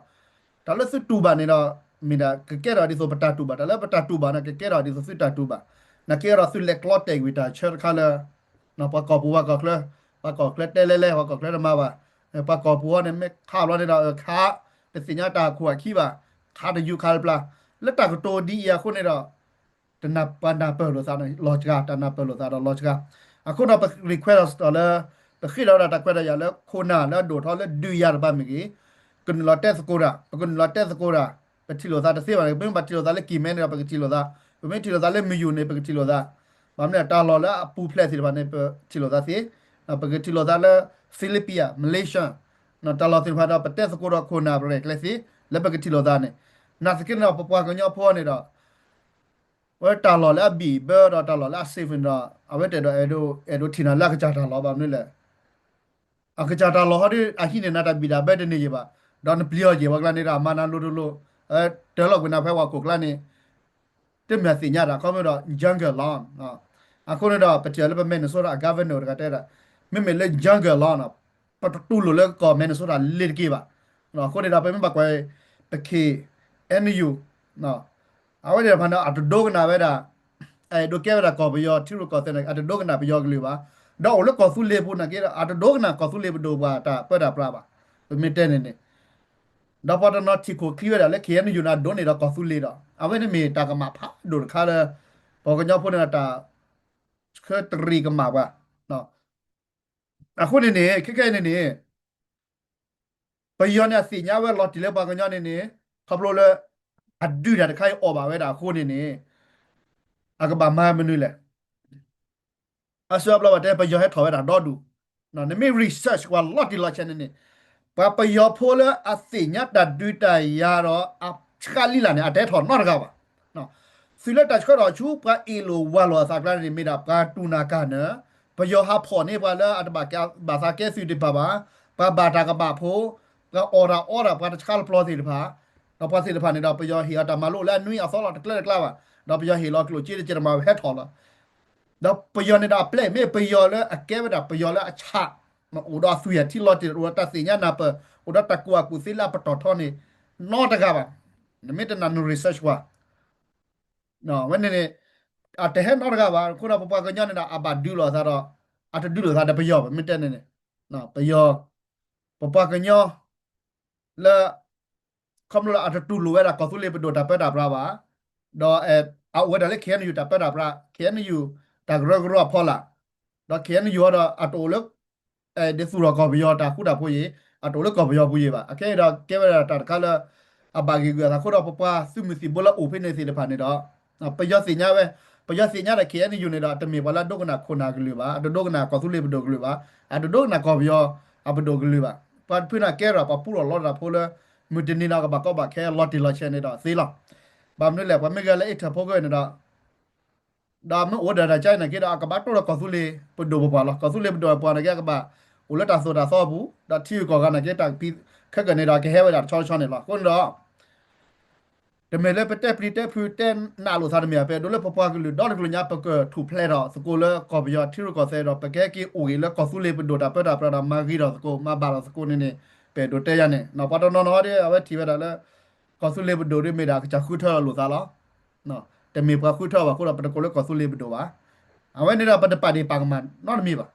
တၢ်လၢသုတူၢ်ဘၣ်န့ၣ်ဒီး မ့ၢ်ဒၣ်ကကဲထီၣ်ဒ်သိးပတၢ်တူၢ်ဘၣ်, တၢ်လၢပတၢ်တူၢ်ဘၣ်န့ၣ် ကကဲထီၣ်ဒ်သိးသုတၢ်တူၢ်ဘၣ်. နာ်က့ဒီးသုလဲၤကျီတဲာ်ကွံာ်တၢ်ဆၢတခါလၢ ပှၤကီၢ်ပူၤပှၤကီၢ်ချၢ, ပှၤကီၢ်ချၢတဲလဲလဲ ပှၤကီၢ်ချၢတမၤဘၣ်. ပှၤကီၢ်ပူၤဟီန့ၣ် မ့ၢ်ခးဘျီန့ၣ်ဒီး ခး တသ့ၣ်ညါတၢ်ခိၣ်အခံဘၣ်, ခးတယူးခးတပျၢ်. လၢတၢ်ကတိၤဒ်အံၤအဃိန့ၣ်ဒီး တနၢ်ပၢၢ်လိာ်သးလီၤစှၤ, တၢ်နၢ်ပၢၢ်လိာ်သးဒီးလီၤစှၤ. အဃိဒီးပ request ဒီးလၢ ပဃ့ဒီးဝဲဒၣ်တၢ်ခွဲးတၢ်ယာ်လၢခိၣ်နၢ်လၢအဒိၣ်ထီၣ်လၢဒုးယၤတဖၣ်မ့ၢ်ဂ့ၤ, ကနုာ်လီၤတဲသကိးတၢ်, ပကနုာ်လီၤတဲသကိးတၢ်, ပထံၣ်လိာ်သးတသ့ဘၣ်န့ၣ် ပမ့ၢ်ဘၣ်ထံၣ်လိာ်သးလၢကံၢ်မဲန့ၣ်ဒီး ပကထံၣ်လိာ်သး, ပမ့ၢ်ထံၣ်လိာ်သးလၢမုၢ်ယူၢ်န့ၣ် ပကထံၣ်လိာ်သး, ဘၣ်မနုၤတၢ်လီၢ်လၢအပူၤဖျဲးသ့ၣ်တဖၣ်န့ၣ် ပထံၣ်လိာ်သးသ့, ပကထံၣ်လိာ်သးလၢ Philippines, Malaysia တၢ်လီၢ်သ့ၣ်တဖၣ်ဒီး ပတဲသကိးဒီးခိၣ်နၢ်ပရဲၣ်ကျဲၤသ့, လၢပကထံၣ်လိာ်သးန့ၣ်, နာ်သက့န့ၣ်ဒီး ပပှၤကညီဖိန့ၣ်ဒီး ဝဲတၢ်လီၢ်လၢအဘံၣ်ဘၢဒီးတၢ်လီၢ်လၢအ safe န့ၣ်ဒီး အဝဲတအဲၣ်ဒိး အဲၣ်ဒိးထံၣ်နၤလၢအကစၢ်တၢ်လီၢ်ဘၣ်မနုၤလဲၣ်. အကစၢ်တၢ်လီၢ်ဟီဒီး အဟံးန့ၢ်နၤတၢ်ဘံၣ်တၢ်ဘၢတန့ၢ်ယံၤဘၣ်, ဒီးနပျံၤအီၤယံၤဝဲကျါန့ၣ်ဒီး အမၤနၤလိၤတလိၤ, တၢ်လီၢ်ကွံာ်နၤဖဲဝဲခိၣ်ကျါန့ၣ် တမ့ၢ်သ့ၣ်ညါတၢ် ခီဖျိဒီး jungle law အဃိန့ၣ်ဒီး ပထံၣ်လၢပ Minnesota အ governor တဂၤတဲဒၣ် မ့မ့ၢ်လၢ jungle law နီၤ ပတတူၢ်လိာ်လၢကီၢ် Minnesota လ့ၤတက့ၢ်ဘၣ်. အဃိန့ၣ်ဒီး ပမ့ၢ်ဘၣ်ကွၢ် ပ ခ့ၣ်အဲၣ်ယူၣ် အဝဲန့ၣ်တဖၣ်န့ၣ် အတဒိကနၣ်ဝဲဒၣ် အဲၣ်ဒိးကဲဝဲဒၣ်ကီၢ်ပယီၤထံရူၢ်ကီၢ်သဲးန့ၣ် အတဒိကနၣ်ပယီၤကလုာ်ဘၣ်. ဒီးအိၣ်လၢကီၢ်သူလ့ၤပူၤန့ၣ်က့ဒီး အတဒိကနၣ်ကီၢ်သူလ့ၤပဒိၣ်ပှၤတၢ်ပၢတၢ်ပြးဘၣ်. ပမ့ၢ်တဲန့ၣ်န့ၣ် ဒီးပှၤတနီၤထံၣ်ခိၣ်ခံဝဲဒၣ်လၢ ခ့ၣ်အဲၣ်ယူၣ်န့ၣ် အဒိးန့ၢ်ဒီးကီၢ်သူလ့ၤဒီး အဝဲန့ၣ်မ့ၢ်တၢ်ကမၣ်ဖးဒိၣ်တခါလၢ ပှၤကညီဖိန့ၣ်ဒီးတၢ်ဆၢတရံးကမၣ်ပှၤ. အဃိန့ၣ်န့ၣ် ခဲခဲအံၤန့ၣ်န့ၣ် ပယီၤန့ၣ်အသ့ၣ်ညါဝဲလီၤတံၢ်လၢပှၤကညီန့ၣ်န့ၣ် ခီဖျိလၢ အဒုးတၢ်တခါအံၤအီၣ်ဘၣ်ဝဲဒၣ်အဃိန့ၣ်န့ၣ် အကဘၣ်မၤမနုၤလဲၣ်. အဆၢအဘျီဘၣ်တဲ ပယီၤဟဲထီၣ်ဝဲဒၣ်ဒီဒူၣ်, နမ့ၢ် research ပှၤလီၤတံၢ်လီၤဆဲးန့ၣ်န့ၣ် ပှၤပယီၤဖိလၢအသ့ၣ်ညါတၢ်ဒုးတၢ်ယၤဒီးအဆှးလံလၢ်န့ၣ် အတဟဲထီၣ်နီတဂၤဘၣ်. သုးလၢတၢ်ဆှၢထီၣ်ဆူပှၤအ့ၣ်လိာ်ဝၤလိာ်အသးကျါန့ၣ် မ့ၢ်ဒၣ်ပှၤတူၢ်နၢ်ကၢ်နၢ ပယီၤဟးဖီၣ်န့ၢ်ပှၤလၢအတဘၣ်ကဲဘၣ်သးကဲသုးတဖၣ်ဘၣ်, ပှၤဘၣ်တၢ်ကဘၣ်ဖိ, ပှၤအီၣ်တၢ်အီတၢ် ပှၤတဆှးလၢပျီသ့ၣ်တဖၣ်, ဒီးပှၤသ့ၣ်တဖၣ်န့ၣ်ဒီး ပယီၤဟ့ၣ်အီၤတၢ်မၤလိလၢအနွံအသီလီၤ တကျဲတကျါဘၣ်, ဒီးပယီၤဟ့ၣ်လီၤကျိၣ်စ့တကဲတမၤဝဲဟဲထီၣ်လီၤ. ဒီးပယီၤန့ၣ်ဒီးအပျဲၢ် မ့ၢ်ပယီၤလၢအကဲဝဲဒၣ်ပယီၤလၢအဆး, အိၣ်ဒီးအသွံၣ်အထံလီၤတံၢ် အိၣ်ဒီးတၢ်သ့ၣ်ညါနၢ်ပၢၢ် အိၣ်ဒီးတၢ်ကူၣ်ဘၣ်ကူၣ်သ့လၢအပတီၢ်ထီန့ၣ် နီတဂၤဘၣ်. နမ့ၢ်တနာ်န research ပှၤ ဝဲန့ၣ်န့ၣ် အတဟဲနီတဂၤဘၣ်. အဃိဒီးပပှၤကညီန့ၣ်ဒီး အဘၣ်ဒုးလိာ်အသးဒီး အတဒုးလိာ်သးဒီးပယီၤဘၣ် မ့ၢ်တဲန့ၣ်န့ၣ် ပယီၤ ပပှၤကညီ လၢ ခီဖျိလၢအတတူၢ်လိာ်ဝဲဒၣ်ကီၢ်သူလ့ၤပဒိၣ်တၢ်ပၢတၢ်ပြးဘၣ်, ဒီးအအိၣ်ဝဲဒၣ်လၢ ခ့ၣ်အဲၣ်ယူၣ် တၢ်ပၢတၢ်ပြး ခ့ၣ်အဲၣ်ယူၣ် တၢ်ကရၢကရိအဖီလာ်, ဒီး ခ့ၣ်အဲၣ်ယူၣ် ဒီးအတအိၣ်လၢ ဒ်သူၣ်ထီၣ်ကီၢ်ပယီၤတၢ်ဃူတၢ်ဖိးအံၤ အတအိၣ်လၢကီၢ်ပယီၤပူၤအံၤဘၣ်. အခဲအံၤဒီးကဲဝဲဒၣ်တၢ်တခါလၢ အဘၣ်ဂ့ၢ်ဂုာ်အသးအဃိဒီး ပပှၤသုးမုၢ်သံၣ်ဘိလၢအိၣ်ဖဲန့ၣ်သ့ၣ်တဖၣ်န့ၣ်ဒီး ပယီၤသ့ၣ်ညါဝဲ, ပယီၤသ့ၣ်ညါဒီး ခ့ၣ်အဲၣ်ယူၣ် န့ၣ်ဒီး တမ့ၢ်ပှၤလၢအဒိကနၣ်ခိၣ်နၢ်ကလုာ်ဘၣ်, အတဒိကနၣ်ကီၢ်သူလ့ၤပဒိၣ်ကလုာ်ဘၣ်, အတဒိကနၣ်ကီၢ်ပယီၤအပဒိၣ်ကလုာ်ဘၣ်. ပှၤတဖုန့ၣ်ကဲထီၣ် ပှၤပူထီၣ်လီတၢ်ဖိလၢ မုၢ်တနံၤဒီးကဘၣ်ကီဘၣ်ခဲလီၤတံၢ်လီၤဆဲးန့ၣ်ဒီးသ့လီၤ. ဘၣ်မနုၤလဲၣ် ပှၤမ့ၢ်ဂဲၤလၢအ့ၣ်ထၢၣ်ဖိဂ့ၢ်န့ၣ်ဒီး ဒီးမ့ၢ်အိၣ်ဒီးတၢ်ကါအံၤန့ၣ်က့ဒီး အကဘၣ်တိၢ်လၢကီၢ်သူလ့ၤပဒိၣ်ပပှၢ်လီၤ. ကီၢ်သူလ့ၤပဒိၣ်ပပှၢ်န့ၣ်က့ အကဘၣ်အိၣ်လၢတၢ်သိၣ်တၢ်သီအပူၤ ဒီးထံဂုၤကီၢ်ဂၤန့ၣ်က့ တၢ်ကပံးခဲကနံၣ်ဒီး ကဟဲဝဲဒၣ်တဆီတဆီန့ၣ်လီၤ. အဃိန့ၣ်ဒီး တမ့ၢ်လၢပတဲပျံၤတဲဖုးတဲနးလိာ်သးတမ့ၢ်ဘၣ်, ပအဲၣ်ဒိးလၢပပှၤကလုာ်ဒီတကလုာ်ညါ ပကထူၣ်ဖျဲးထီၣ်သကိးလၢကီၢ်ပယီၤထံရူၢ်ကီၢ်သဲးဒီး ပကဟဲက့ၤအိၣ်ဂ့ၤလၢကီၢ်သူလ့ၤပဒိၣ်တၢ်ပၢတၢ်ပြးဒီး မၤဂ့ၤထီၣ်သကိး မၤဘၣ်ထီၣ်သကိးန့ၣ်န့ၣ် ပအဲၣ်ဒိးတဲယၤန့ၣ် ပှၤတနီၤနီၤဒီး အဝဲထံၣ်ဝဲဒၣ်လၢ ကီၢ်သူလ့ၤပဒိၣ်ဒ်မ့ၢ်ဒၣ်ကစၢ်ဃုထၢလီၤလိာ်သးလီၤ. တမ့ၢ်ပှၤဃုထၢဘၣ်အဃိဒီး ပတကိးလၢကီၢ်သူလ့ၤပဒိၣ်ဘၣ်. အဝဲန့ၣ်ဒီးပတပာ်ဒ့ၣ်ပာ်ကမၣ်နီတမံၤဘၣ်.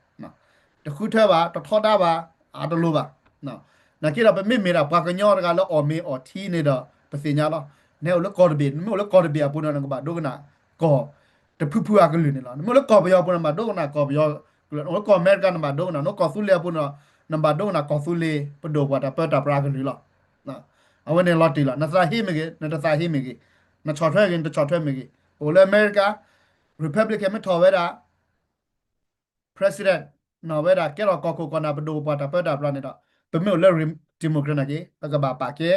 တဃုထၢဘၣ်, တထီဒါဘၣ်, အတလိၤဘၣ်. နာ်က့ဒီး ပမ့ၢ်မ့ၢ်ဒၣ်ပှၤကညီတဂၤလၢအီၣ်မ့ၤအီထံန့ၣ်ဒီး ပသ့ၣ်ညါလီၤ. နဟဲအိၣ်လၢကီၢ်တဘ့ၣ်, နမ့ၢ်အိၣ်လၢကီၢ်တဘ့ၣ်အပူၤန့ၣ် နကဘၣ်ဒိကနၣ်ကီၢ်တဖုဖုအကလုၢ်န့ၣ်လီၤ. နမ့ၢ်အိၣ်လၢကီၢ်ပယီၤအပူၤန့ၣ် နဘၣ်ဒိကနၣ်ကီၢ်ပယီၤကလုၢ်, နအိၣ်လၢကီၢ်အမဲရကၤနဘၣ်ဒိကနၣ်, နအိၣ်လၢကီၢ်သူလ့ၤအပူၤန့ၣ် နဘၣ်ဒိကနၣ်ကီၢ်သူလ့ၤပဒိၣ်ပှၤတၢ်ပၢတၢ်ပြးအကလုၢ်လီၤ. အဝဲန့ၣ်လီၤတံၢ်လီၤ. နသးဟ့မ့ၢ်ဂ့ၤ, နတသးဟ့မ့ၢ်ဂ့ၤ, နဆီၣ်ထွဲဂ့ၤ, နတဆီၣ်ထွဲမ့ၢ်ဂ့ၤ, အိၣ်လၢအမဲရကၤ Republican မ့ၢ်ထီၣ်ဝဲဒၣ် president နီၢ်ဝဲဒၣ်ကဲထီၣ်ကီၢ်ခိၣ်ကီၢ်နၢ်ပဒိၣ်ပပှၢ်တၢ်ပၢတၢ်ပြးန့ၣ်ဒီး ပမ့ၢ်အိၣ်လၢ Democrat နာ်က့ ပကဘၣ်ပာ်ကဲ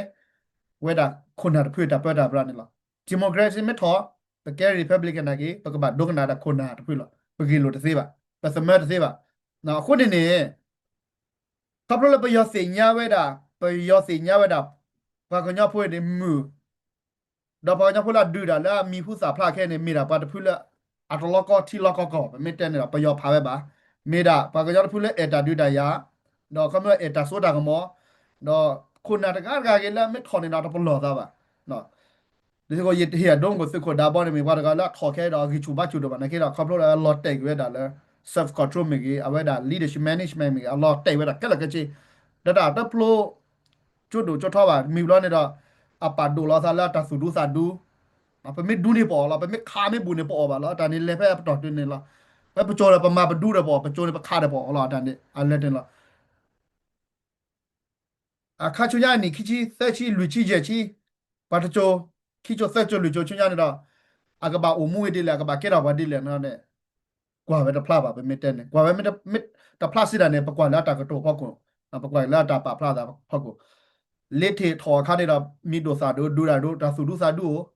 ဝဲဒၣ်ခိၣ်နၢ်တဖုတၢ်ပၢတၢ်ပြးန့ၣ်လီၤ. Democrat မ့ၢ်ထီၣ် ပကဲ Republican နာ်က့ ပကဘၣ်ဒိကနၣ်ဒီးခိၣ်နၢ်တဖုလီၤ. ပဂ့ၢ်လိာ်တသ့ဘၣ်, ပသမၢတသ့ဘၣ်. အဃိန့ၣ်န့ၣ် ခီဖျိလၢပယီၤသ့ၣ်ညါဝဲဒၣ်, ပယီၤသ့ၣ်ညါဝဲဒၣ် ပှၤကညီဖိန့ၣ်မုာ်, ဒီးပှၤကညီဖိလၢအဒုးတၢ်လၢအမံၤဟူသၣ်ဖျါခဲအံၤန့ၣ် မ့ၢ်ဒၣ်ပှၤတဖုလၢ အတလီၤကီထံလီၤကီကီၢ်, ပမ့ၢ်တဲန့ၣ်ဒီး ပယီၤဖးဝဲဘၣ်, မ့ၢ်ဒၣ်ပှၤကညီတဖုလၢအဲၣ်တၢ်ဒုးတၢ်ယၤ, ဒီးခီဖျိအဲၣ်တၢ်စိတၢ်ကမီၤ, ဒီးခိၣ်နၢ်တဂၤတဂၤဂ့ၤလၢအမ့ၢ်ထီၣ်န့ၣ်ဒီး တပလီၢ်သးဘၣ်. ဒ်သိးယတဟ့ၣ်အဒိမုၢ်သုးခိၣ်ဒးဘီန့ၣ် မ့ၢ်ပှၤတဂၤလၢအထီၣ်ခဲဒီးအဂံၢ်ဆူၣ်ဘါဆူၣ်ဒိၣ်ဘၣ်နာ်က့ဒီး ခီဖျိလၢအလီၤတဲာ်ကွံာ်ဝဲဒၣ်လၢ self control မ့ၢ်ဂ့ၤ, အဝဲဒၣ် leadership management မ့ၢ်ဂ့ၤ, အလီၤတဲာ်ဝဲဒၣ်ခဲလၢာ်ခဲဆ့, ဒီးတၢ်တဖျိ ကၠိဒိၣ်ကၠိထီဘၣ် မံၤဘျီန့ၣ်ဒီး အပာ်ဒိၣ်လီၤသးလၢအတၢ်သူၣ်ဒူသးဒူ, ပမ့ၢ်ဒူန့ၢ်ပအီၣ်လီၤ, ပမ့ၢ်ခးမ့ၢ်ဘူးန့ၢ်ပအီၣ်ဘၣ်လီၤ, တၢ်န့ၣ်လဲၤဖဲအပတီၢ်တုၤန့ၣ်လီၤ. ဖဲပကၠိဒီးပမၤပဒူဒီးပအီၣ်, ပကၠိန့ၣ်ပခးဒီးပအီၣ်လီၤ, တၢ်န့ၣ်အလဲၤတ့ၢ်လီၤ. အခါဆူညါအနံၣ်ခံဆံ သၢဆံ လွံၢ်ဆံ ယဲၢ်ဆံ, ပှၤတကၠိ, ခံကၠိ သၢကၠိ လွံၢ်ကၠိဆူညါန့ၣ်ဒီး အကဘၣ်အိၣ်မူဝဲဒ်လဲၣ်, အကဘၣ်ကဲထီၣ်ပှၤဒ်လဲၣ်န့ၣ် ကွၢ်ဝဲတဖျါဘၣ်, ပမ့ၢ်တဲန့ၣ် ကွၢ်ဝဲမ့ၢ်တဖျါစံးဒၣ်န့ၣ် ပကွၢ်လၢအတၢ်ကတိၤဖီခိၣ်, ပကွၢ်လၢအတၢ်ပာ်ဖျါသးဖီခိၣ်, လ့ထ့ၣ်ထီၣ်အခါန့ၣ်ဒီး မံၤဒိၣ်သၣ်ဒိၣ် ဒူဒၣ်ဒိၣ် တၢ်သူၣ်ဒူသးဒူအိၣ်,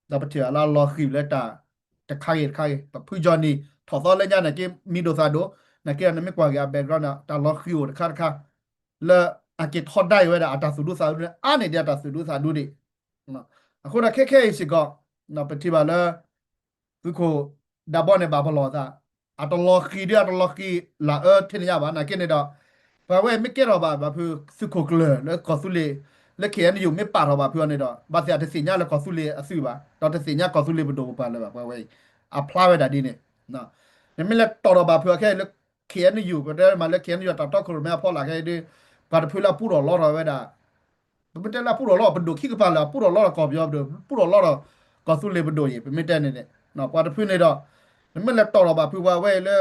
ဒီးပထံၣ်ဘၣ်လၢအလီၤဃံၤလၢတၢ်တခါဂ့ၤတခါဂ့ၤ, ပဖုကၠီနံၤထီၣ်သီလၢညါန့ၣ်က့ မံၤဒိၣ်သၣ်ဒိၣ်, နာ်က့ဒီးနမ့ၢ်ကွၢ်က့ၤအ background န့ၣ် တၢ်လီၤဃံၤအိၣ်တခါတခါ လၢအက့ၤထီဒါက့ၤဝဲဒၣ်အတၢ်သူၣ်ဒူသးဒူန့ၣ် အါန့ၢ်ဒံးအတၢ်သူၣ်ဒူသးဒူဒံး. အဃိဒီးခဲခဲအံၤစ့ၢ်ကီး ပထံၣ်ဘၣ်လၢ သုးခိၣ်ဒးဘီန့ၣ်ဘၣ်ပလီၢ်သး, အတလီၤဃံၤဒ်အတလီၤဃံၤလၢအအၢထဲန့ၣ်ညါဘၣ်, နာ်က့န့ၣ်ဒီး ပှၤဝဲမ့ၢ်ကဲထီၣ်ဘၣ် ဘၣ်ဖုသုးခိၣ်ကျၢၢ်လၢကီၢ်သူလ့ၤ လၢ K N U မ့ၢ်ပာ်ထီၣ်ဘၣ်ဖုးအီၤန့ၣ်ဒီး ဘၣ်သ့ၣ်အတသ့ၣ်ညါလၢကီၢ်သူလ့ၤအသုးဘၣ်, ဒီးတသ့ၣ်ညါကီၢ်သူလ့ၤပဒိၣ်ပပှၢ်လၢၤဘၣ် ပှၤဝဲအံၤ, အဖျါဝဲဒၣ်ဒ်န့ၣ်. နမ့ၢ်လဲၤတီၣ်ထီၣ်ဘၣ်ဖုးအီၤခဲအံၤလၢ K N U ပတဲမးလၢ K N U တၢ်တီခိၣ်ရိၣ်မဲအဖီလာ်ခဲအံၤဒီး ပှၤတဖုလၢအပူထီၣ်လီထီၣ်ဝဲဒၣ် ပမ့ၢ်တဲလၢအပူထီၣ်လီထီၣ် ပဒိၣ်ခံကပၤလၢာ် အပူထီၣ်လီထီၣ်ကီၢ်ပယီၤပဒိၣ် ပူထီၣ်လီထီၣ်ကီၢ်သူလ့ၤပဒိၣ်အံၤ ပမ့ၢ်တဲန့ၣ်န့ၣ် ပှၤတဖုန့ၣ်ဒီး နမ့ၢ်လဲၤတီၣ်ထီၣ်ဘၣ်ဖုးပှၤဝဲအံၤလၢ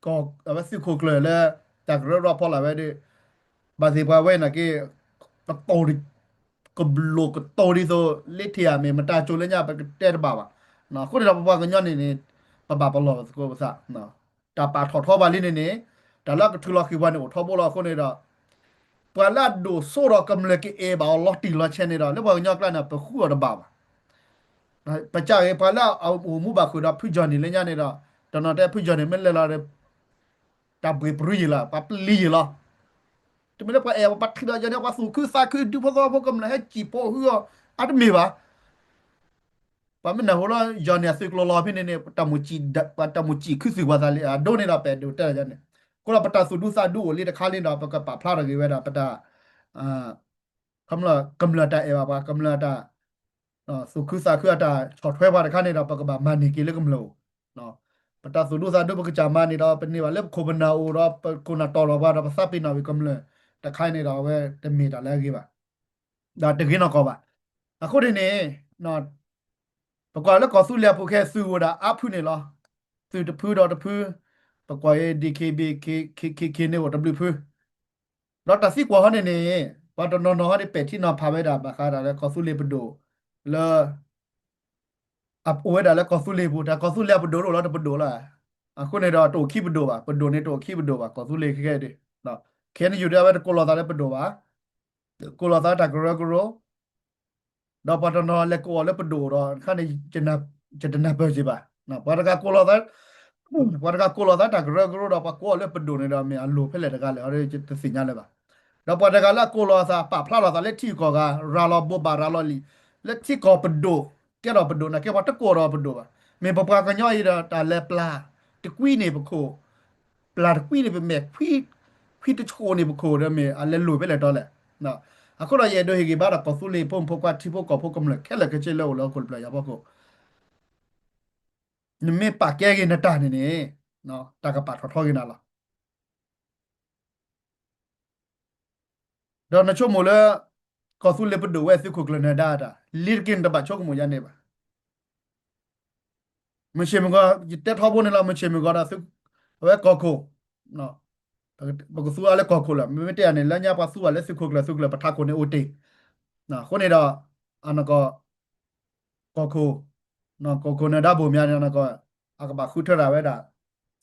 ကီၢ် အဝဲသုးခိၣ်ကျၢၢ်လၢ တၢ်ကရၢကရိဖီလာ်ဝဲဒီး ဘၣ်သ့ၣ်ပှၤဝဲအံၤနာ်က့ ကတိၤ ကဘျိၣ်ကတိၤဒ်သိး လ့ထံၣ်ဧါမ့ၢ်မတၤကၠိလၢညါ ပကတဲတဘၣ်ဘၣ်. အဃိန့ၣ်ဒီးပပှၤကညီန့ၣ်န့ၣ် ပဘၣ်ပလီၢ်သကိးပသး တၢ်ပာ်ထီၣ်ထီပှၤလံန့ၣ်န့ၣ် တၢ်လၢအကထုးလီၤဃံၤပှၤန့ၣ်အိၣ်ထီဘိလီၤ. အဃိန့ၣ်ဒီး ပှၤလၢအဒိၣ်စိဒီးကမျၢၢ်ကအဲၣ်ဘၣ်အီၤလီၤတံၢ်လီၤဆဲးန့ၣ်ဒီး လၢပှၤကညီကျါန့ၣ် ပဃုအီၤတဘၣ်ဘၣ်. ပကးဂ့ၤ ပှၤလၢအအိၣ်မူဘၣ်ဃုာ်ဒီးဖုကၠီၣ်နံၣ်လၢညါန့ၣ်ဒီး တနီၤတဲဖုကၠီၣ်နံၣ်မ့ၢ်လဲၤလီၤဒီး တၢ်ဘှ့ၣ်ပရူယံာ်လီၤ ပှၤပျံၤယံာ်လီၤ. တမ့ၢ်လၢပှၤအဲၣ် ပှၤထံၣ်ဒီးယၤန့ၣ် ပှၤသူၣ်ခုသးခု ဒူဖိသဝီဖိကမျၢၢ်ဟဲစံၣ်ဖိဟုအီၤ အါတမ့ၢ်ဘၣ်. ပှၤမ့ၢ်နၢ်ဟူလၢ ယီၢ်န့ၣ်အသုးကျိၤလီၤဖဲန့ၣ်န့ၣ် ပှၤတၢ်မူးစံၣ်ခုသုးပှၤသးလံ အဒိန့ၣ်ဒီး ပအဲၣ်ဒိးတဲလၢယၤန့ၣ် အဃိဒီးပတၢ်သူၣ်ဒူသးဒူအိၣ်လံတခါန့ၣ်ဒီး ပကပာ်ဖျါထီၣ်က့ၤဝဲဒၣ် ပတၢ် ကမျၢၢ်တၢ်အဲၣ်ဘၣ်ပှၤ ကမျၢၢ်တၢ် သူၣ်ခုသးခုအတၢ်ဆီၣ်ထွဲပှၤတခါန့ၣ်ဒီး ပကဘၣ်မၤန့ၢ်က့ၤလၢကမျၢၢ်အိၣ် ပတၢ်သူၣ်ဒူသးဒူပကစၢ်မၤန့ၣ်ဒီး ပန့ၢ်ဘၣ်လၢပခိၣ်ပနၢ်အိၣ်ဒီး ပခိၣ်နၢ်တီၢ်လီၤပှၤဒီး ပသးပ့ၤနီၣ်ဝံၤကမျၢၢ်တခါန့ၣ်ဒီး အဝဲတမ့ၢ်တၢ်လၢအဂ့ၤဘၣ်, ဒီးတဂ့ၤနီၢ်ကီၢ်ဘၣ်. အဃိန့ၣ်န့ၣ် ပကွၢ်လၢကီၢ်သူလ့ၤအပူၤခဲအံၤ သုးအိၣ်ဒၣ်အါဖုန့ၣ်လီၤ. သုးတဖုဒီးတဖု ပကွၢ်အံၤ DKBA KKK န့ၣ်အိၣ်တဘျုးဖု ဒီးတၢ်သံကွၢ်ဟီန့ၣ်န့ၣ် ပှၤတနီၤနီၤဟီန့ၣ် ပဲာ်ထံနီၤဖးဝဲဒၣ် ဘၣ်ဃးဒၣ်လၢကီၢ်သူလ့ၤပဒိၣ်လၢ အအိၣ်ဝဲဒၣ်လၢကီၢ်သူလ့ၤပူၤ တၢ်ကီၢ်သူလ့ၤအပဒိၣ်တအိၣ်လီၤ တပဒိၣ်လီၤ. အဃိန့ၣ်ဒီးတအိၣ်ခံပဒိၣ်ဘၣ်, ပဒိၣ်န့ၣ်တအိၣ်ခံပဒိၣ်ဘၣ် ကီၢ်သူလ့ၤခဲခဲဒီး KNU ဒီးအဝဲတကိးလီၤသးလၢပဒိၣ်ဘၣ်, ကိးလီၤသးတၢ်ကရၢကရိ ဒီးပှၤတနီၤလဲၤကိးအီၤလၢပဒိၣ်ဒီး ခါန့ၣ် ယတနၢ်ပၢၢ်က့ၤဘၣ်. ပှၤတဂၤကိးလီၤသး ပှၤတဂၤကိးလီၤသးတၢ်ကရၢကရိဒီး ပှၤကိးအီၤလၢပဒိၣ်န့ၣ်ဒီး မ့ၢ်အလိၤဖဲလဲၣ်တဂၤလဲၣ် တသ့ၣ်ညါလၢၤဘၣ်. ဒီးပှၤတဂၤလၢအကိးလီၤသး ပာ်ဖျါလီၤသးလၢထံဂုၤကီၢ်ဂၤ ရၤလီၤဘိးဘၣ်ရၤလီၤလံာ် လၢထံကီၢ်ပဒိၣ် ကဲထီၣ်ပဒိၣ် နာ်က့ပှၤတကိးဒီးပဒိၣ်ဘၣ်. မ့ၢ်ပပှၤကညီအံၤဒီး တၢ်လဲၤပျၢ်တကွံန့ၣ်ပခိၣ် ပျၢ်တကွံန့ၣ်ပမဲာ် ခွံတဆှိန့ၣ်ပခိၣ်ဒီး မ့ၢ်အလဲၤလိၤဖဲလဲၣ်တီလဲၣ်. အဃိဒီးယအဲၣ်ဒိးဟ့ၣ်ဂံၢ်ဘါဒီးကီၢ်သူလ့ၤဖိမုၣ်ဖိခွါထံဖိကီၢ်ဖိကမျၢၢ်ခဲလၢာ်ခဲဆ့လၢအိၣ်လၢဟီၣ်ခိၣ်တဖျၢၣ်ညါဖီခိၣ် နမ့ၢ်ပာ်ကဲက့ၤနတၢ်န့ၣ်န့ၣ် တၢ်ကပာ်ထီၣ်ထီက့ၤနၤလီၤ. ဒီးနဆိကမိၣ်လၢ ကီၢ်သူလ့ၤပဒိၣ်ဝဲသုးခိၣ်ကျၢၢ်နၢၤဒါတၢ် လံတက့ၢ်နတဘၣ်ဆိကမိၣ်ယါန့ၣ်ဘၣ်. မုၢ်ဆ့ၣ်မုၢ်ဂီၤ ယတဲထီဘိန့ၣ်လီၤ မုၢ်ဆ့ၣ်မုၢ်ဂီၤဒီး အဝဲကီၢ်ခိၣ် ပကသူအီၤလၢကီၢ်ခိၣ်လီၤ. မ့မ့ၢ်တဲယၤန့ၣ် လၢညါပှၤသူအီၤလၢသုးခိၣ်ကျၢၢ် သုးခိၣ်ကျၢၢ်ပထးခိၣ်န့ၣ်အိၣ်တ့ၢ်. အဃိန့ၣ်ဒီး အနီၢ်ကီၢ် ကီၢ်ခိၣ် ကီၢ်ခိၣ်နၢၤဒါဘိၣ်မၠါန့ၣ် အနီၢ်ကီၢ် အကဘၣ်ဃုထၢဒၣ်ဝဲဒၣ်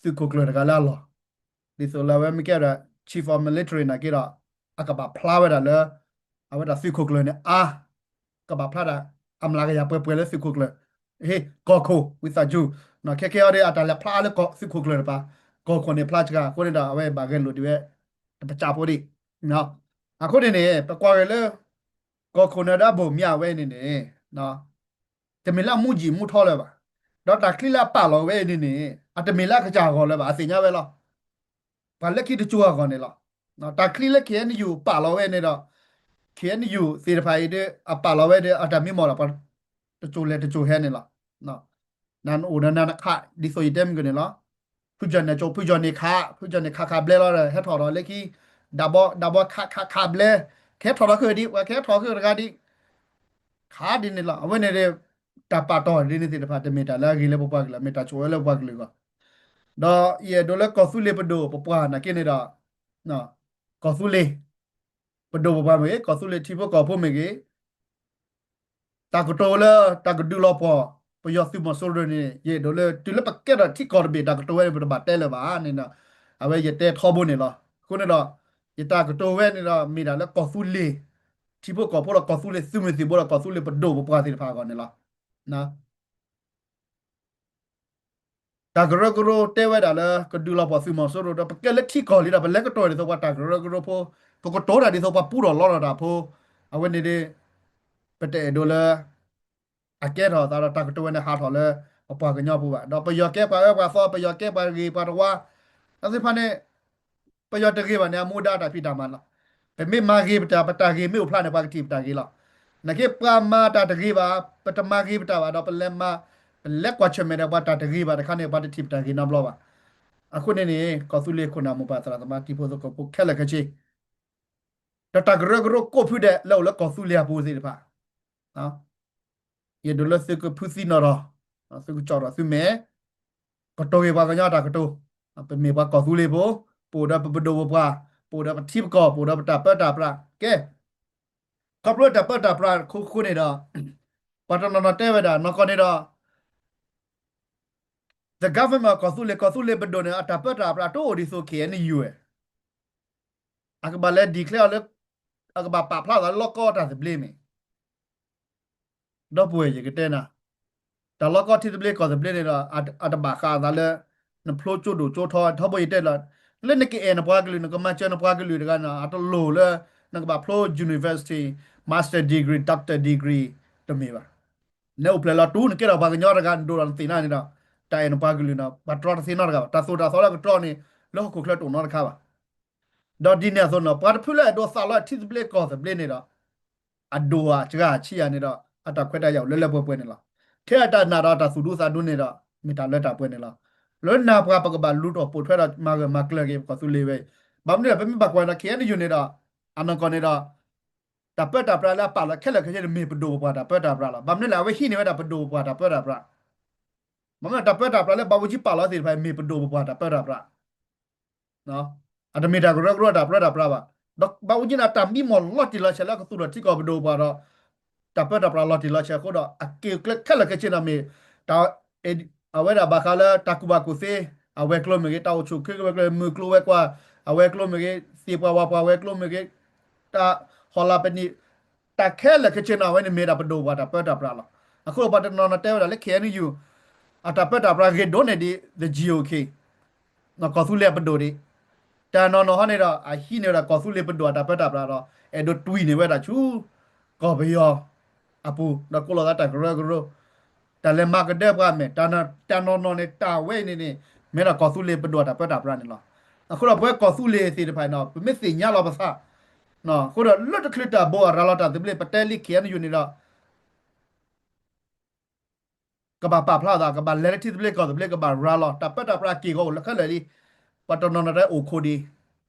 သုးခိၣ်ကျၢၢ်တဂၤလၢအလီၢ် ဒ်သိးလၢအဝဲမ့ၢ်ကဲဒီး chief of military နာ်က့ဒီး အကဘၣ်ဖျါဝဲဒၣ်လၢ အဝဲဒၣ်သုးခိၣ်ကျၢၢ်န့ၣ်အါ ကဘၣ်ဖျါဒၣ် အမျးကယၤပှဲၤပှဲၤလၢသုးခိၣ်ကျၢၢ် ဟ့ၣ် ကီၢ်ခိၣ် ဝံသးစူၤ ခဲခဲအံၤဒီး အတၢ်လဲၤဖျါလၢသုးခိၣ်ကျၢၢ်တပၤ ကီၢ်ခိၣ်န့ၣ်ဖျါစှၤ အဃိန့ၣ်ဒီး အဝဲဘၣ်ဂဲၤလိာ်ဒံးဝဲ တပစၢဖိဒံး အဃိန့ၣ်န့ၣ် ပကွၢ်က့ၤလၢ ကီၢ်ခိၣ်နၢၤဒါဘိၣ်မၠါဝဲန့ၣ်န့ၣ် တမ့ၢ်လၢအမူယံာ်မူထီလၢၤဘၣ်. ဒီးတၢ်ချံလၢအပာ်လီၤဝဲအံၤန့ၣ်န့ၣ် အတမ့ၢ်လၢအကစၢ်အဂီၢ်လၢၤဘၣ် အသ့ၣ်ညါဝဲလီၤ. ပှၤလၢခံတစိၤအဂီၢ်န့ၣ်လီၤ. တၢ်ချံလၢ KNU ပာ်လီၤဝဲန့ၣ်ဒီး KNU သ့ၣ်တဖၣ်အံၤဒီး အပာ်လီၤဝဲဒီး အတၢ်မံမီၢ်ဒီး ပှၤတစိၤလဲၤတစိၤဟဲန့ၣ်လီၤ. နအိၣ်ဒီးနၤနခး ဒ်သိးယတဲမုၢ်ကန့ၣ်လီၤ. ဖုကၠီၣ်န့ၣ်ကၠိ ဖုကၠီၣ်န့ၣ်ခး ဖုကၠီၣ်န့ၣ်ခးခးဘျဲလီၤဒီး ဟဲထီၣ်ဒီးလၢခံ ဒၣ်ဘီ ဒၣ်ဘီခးခးခးဘျဲ ကဟဲထီၣ်ဒီးဃုာ်ဒံး ပှၤကဟဲထီၣ်ဃုာ်တဂၤဒံး ခးဒ်န့ၣ်လီၤ. အဝဲန့ၣ်ဒီး တၢ်ပာ်တီၢ်ဒ်န့ၣ်သ့ၣ်တဖၣ် တမ့ၢ်တၢ်လၢအဂ့ၤလၢပပှၤကလုာ် မ့ၢ်တၢ်ဆိၣ်ဝဲလၢပပှၤကလုာ်အဂီၢ် ဒီးယအဲၣ်ဒိးလၢကီၢ်သူလ့ၤပဒိၣ်ပပှၢ်နာ်က့န့ၣ်ဒီး ကီၢ်သူလ့ၤ ပဒိၣ်ပပှၢ်မ့ၢ်ဂ့ၤ ကီၢ်သူလ့ၤထံဖိကီၢ်ဖိမ့ၢ်ဂ့ၤ တၢ်ကတိၤလၢ တၢ်ကဒုးလီၤပှီၢ် ပယီၤသုးမီၤစိရိၤန့ၣ် ယအဲၣ်ဒိးလၢ တုၤလၢပကဲထီၣ်ထံကီၢ်တဘ့ၣ် တၢ်ကတိၤဝဲန့ၣ် ပတဘၣ်တဲလၢၤဘၣ်န့ၣ်ဒီး အဝဲယတဲထီဘိန့ၣ်လီၤ. အဃိန့ၣ်ဒီး ယတၢ်ကတိၤဝဲန့ၣ်ဒီး မ့ၢ်ဒၣ်လၢကီၢ်သူလ့ၤ ထံဖိကီၢ်ဖိဒီး ကီၢ်သူလ့ၤသုးမုၢ်သံၣ်ဘိဒီး ကီၢ်သူလ့ၤပဒိၣ်ပပှၢ်သ့ၣ်တဖၣ်အဂီၢ်န့ၣ်လီၤ. တၢ်ကရၢကရိတဲဝဲဒၣ်လၢ ကဒုးလီၤပှီၢ်သုးမီၤစိရိၤဒီး ပကဲလၢထံကီၢ်လံဒီး ပလဲၤကတိၤဒ်သိးပှၤတၢ်ကရၢကရိဖိ ပကတိၤတၢ်ဒ်သိးပှၤပူထီၣ်လီထီၣ်တၢ်ဖိ အဝဲန့ၣ်ဒီး ပတအဲၣ်ဒိးလၢ အကဲထီၣ်သးဒီးတၢ်ကတိၤဝဲန့ၣ်ဟးထီၣ်လၢ ပပှၤကညီပူၤဘၣ်. ဒီးပယီၤကဲပှၤအၢပှၤသီ ပယီၤကဲပှၤဂ့ၤပှၤတဝါ အသ့ၣ်တဖၣ်န့ၣ် ပယီၤတဂ့ၤဘၣ်န့ၣ် အမူဒါတၢ်ဖံးတၢ်မၤလီၤ. ပမ့ၢ်မၤဂ့ၤပတၢ် ပတၢ်ဂ့ၤမ့ၢ်အိၣ်ဖျါန့ၣ် ပှၤကထံၣ်ပတၢ်ဂ့ၤလီၤ. နာ်က့ပှၤမၤတၢ်တဂ့ၤဘၣ်, ပတမၤဂ့ၤပတၢ်ဘၣ်ဒီး ပလဲၤမၤ, ပလဲၤကွၢ်ဆၢၣ်မဲာ်ဒီးပှၤတၢ်တဂ့ၤဘၣ်တခါန့ၣ် ပှၤတထံၣ်ပတၢ်ဂ့ၤနီတဘျီဘၣ်. အဃိန့ၣ်န့ၣ် ကီၢ်သူလ့ၤခိၣ်နၢ်မိၢ်ပၢ်သရၣ်သမါတံၤဖိသကိးဖိခဲလၢာ်ခဲဆ့ ဒီးတၢ်ကရၢကရိကိးဖုဒဲးလၢအိၣ်လၢကီၢ်သူလ့ၤအပူၤသ့ၣ်တဖၣ် ယဒိးလၢသုကဖုသံနီၣ်ထီၣ်, သုကကၠီၣ်ထီၣ်သုမဲာ်, ကတိၤဂ့ၤပှၤကညီတၢ်ကတိၤ, ပမ့ၢ်ပှၤကီၢ်သူလ့ၤဖိ, ပအိၣ်ဒီးပပဒိၣ်ပပှၢ်, ပအိၣ်ဒီးပထံပကီၢ်, ပအိၣ်ဒီးပတၢ်ပၢတၢ်ပြး, ကဲ, ခီဖျိတၢ်ပၢတၢ်ပြးခိခိန့ၣ်ဒီး, ပှၤတနီၤနီၤတဲဝဲဒၣ် နီၢ်ကီၢ်န့ၣ်ဒီး the government ကီၢ်သူလ့ၤ, ကီၢ်သူလ့ၤပဒိၣ်န့ၣ် အတၢ်ပၢတၢ်ပြးတအိၣ်ဒ်သိး ခ့ၣ်အဲၣ်ယူၣ်ဝဲ, အကဘၣ်လဲၤ declare အီၤလၢ, အကဘၣ်ပာ်ဖျါသးလၢလီၢ်ကီတၢ်သဘျ့မ့ၢ် ဒီပုၢ်ဝဲၢ် ယကတဲနၤ, တၢ်လီၢ်ကီထံသဘျ့ကီၢ်သဘျ့န့ၣ်ဒီး အတဘၣ်ဃးအသးလၢ နဖျိကၠိဒိၣ်ကၠိထီ, ထီဘိယတဲလီၤ, လၢနကအဲၣ်နပှၤကလုာ် နကမၤစၢၤနပှၤကလုာ်တဂၤန့ၣ် အတလိၣ်လၢ နကဘၣ်ဖျိ university, master degree, doctor degree တမ့ၢ်ဘၣ်. နအိၣ်ဖျဲၣ်လီၤတူၢ် နကဲထီၣ်ပှၤကညီတဂၤ နဒိၣ်ဒီးနသ့ၣ်နၤန့ၣ်ဒီး တၢ်အဲၣ်နပှၤကလုာ်န့ၣ် ပှၤတြီတသ့နီတဂၤဘၣ်. တၢ်သိၣ်တၢ်သီလၢကတြီန့ၣ် လၢဟီၣ်ခိၣ်ချၢတအိၣ်နီတခါဘၣ်. ဒီးဒ်န့ၣ်အသိးန့ၣ် ပှၤတဖုလၢအဒိးသးလီထံသဘျ့ကီၢ်သဘျ့န့ၣ်ဒီး အဒိၣ်အစှၤဆံးယၤန့ၣ်ဒီး အတၢ်ခွဲးတၢ်ယာ်အိၣ်လၢလၢပှဲၤပှဲၤန့ၣ်လီၤ. ထဲအတၢ်နာ်ဒီးတၢ်သူၣ်ဒူသးဒူန့ၣ်ဒီး မ့ၢ်တၢ်လၢတၢ်ပှဲၤန့ၣ်လီၤ. လၢနၢ်ပှၤပကဘၣ်လူၤထီၣ်ပိာ်ထွဲဒီးမၤဂၢၢ်မၤကျၢၤက့ၤပကီၢ်သူလ့ၤဝဲအံၤ, ဘၣ်မနုၤဒီး ပမ့ၢ်ဘၣ်ကွၢ်ဒီး ခ့ၣ်အဲၣ်ယူၣ်န့ၣ်ဒီး အနီၢ်ကီၢ်န့ၣ်ဒီး တၢ်ပၢတၢ်ပြးလၢအပာ်လီၤခဲလၢာ်ခဲဆ့န့ၣ် မ့ၢ်ပဒိၣ်ပပှၢ်တၢ်ပၢတၢ်ပြးလီၤ. ဘၣ်မနုၤလဲၣ် အဝဲဟံးန့ၢ်ဝဲဒၣ်ပဒိၣ်ပပှၢ်တၢ်ပၢတၢ်ပြး ဘၣ်မနုၤ တၢ်ပၢတၢ်ပြးလၢဘၣ်ဝူကၠံပာ်လီၤသ့ၣ်တဖၣ် မ့ၢ်ပဒိၣ်ပပှၢ်တၢ်ပၢတၢ်ပြး, အတမ့ၢ်တၢ်ကရၢကရိတၢ်ပၢတၢ်ပြးဘၣ်. ဒီးဘၣ်ဝူကၠံန့ၣ် တၢ်မံမီၢ်လီၤတံၢ်လီၤဆဲးလၢကသူၣ်ထီၣ်ထံကီၢ်ပဒိၣ်ပပှၢ်ဒီး တၢ်ပၢတၢ်ပြးလီၤတံၢ်လီၤဆဲးအဃိဒီး အက့ၢ်အကျဲခဲလၢာ်ခဲဆ့န့ၣ်မ့ၢ် တၢ် အဝဲဒၣ်ဘၣ်ဃးလၢတၢ်ကူၣ်ဘၣ်ကူၣ်သ့ အဝဲၤကျိၤမ့ၢ်ဂ့ၤ, တၢ်အိၣ်ဆူၣ်အိၣ်ချ့ဝဲၤကျိၤ, မုၢ်ကျိၤဝဲၤကွာ် အဝဲၤကျိၤမ့ၢ်ဂ့ၤ, သ့ၣ်ပှၢ်ဝၣ်ပှၢ်ဝဲၤကျိၤမ့ၢ်ဂ့ၤ, တၢ်ဟီၣ်လာ်ပနံာ်, တၢ်ခဲလၢာ်ခဲဆ့န့ၣ် အဝဲန့ၣ်မ့ၢ်ဒၣ်ပဒိၣ်ပပှၢ်တၢ်ပၢတၢ်ပြးလီၤ. အဃိပှၤတနီၤနီၤတဲဝဲဒၣ်လၢ ခ့ၣ်အဲၣ်ယူၣ် အတၢ်ပၢတၢ်ပြးဂ့ၤဒိၣ်န့ၢ်ဒံး the G O K ကီၢ်သူလ့ၤအပဒိၣ်ဒံး, တၢ်နီၢ်နီၢ်ဟီန့ၣ်ဒီး အဟံးန့ၢ်ဝဲဒၣ်ကီၢ်သူလ့ၤပဒိၣ်အတၢ်ပၢတၢ်ပြးဒီး အဲၣ်ဒိးတွံၢ်န့ၢ်ဝဲဒၣ်ဆူ ကီၢ်ပယီၤအပူၤ ဒီးကိးလီၤသးတၢ်ကရၢကရိ, တၢ်လဲၤမၤကဒၢပှၤမဲာ်, တၢ်နီၢ်နီၢ်န့ၣ် တၢ်ဝဲအံၤန့ၣ်န့ၣ် မ့ၢ်ဒၣ်ကီၢ်သူလ့ၤပဒိၣ်အတၢ်ပၢတၢ်ပြးန့ၣ်လီၤ. အဃိဒီးပဝဲကီၢ်သူလ့ၤသ့ၣ်တဖၣ်န့ၣ် ပမ့ၢ်သ့ၣ်ညါလီၤပသး အဃိဒီးလၢတချုးတၢ်ဘိးအရၤလီၤတၢ်သဘျ့ ပတဲလံ ခ့ၣ်အဲၣ်ယူၣ်န့ၣ်ဒီး ကဘၣ်ပာ်ဖျါသး ကဘၣ်လဲၤလၢထံသဘျ့ကီၢ်သဘျ့ ကဘၣ်ရၤလီၤ တၢ်ပၢတၢ်ပြးက့ၢ်ဂီၤအိၣ်လၢခဲလၢာ်လံ. ပှၤတနီၤနီၤတဲအိၣ်ခိးဒံး,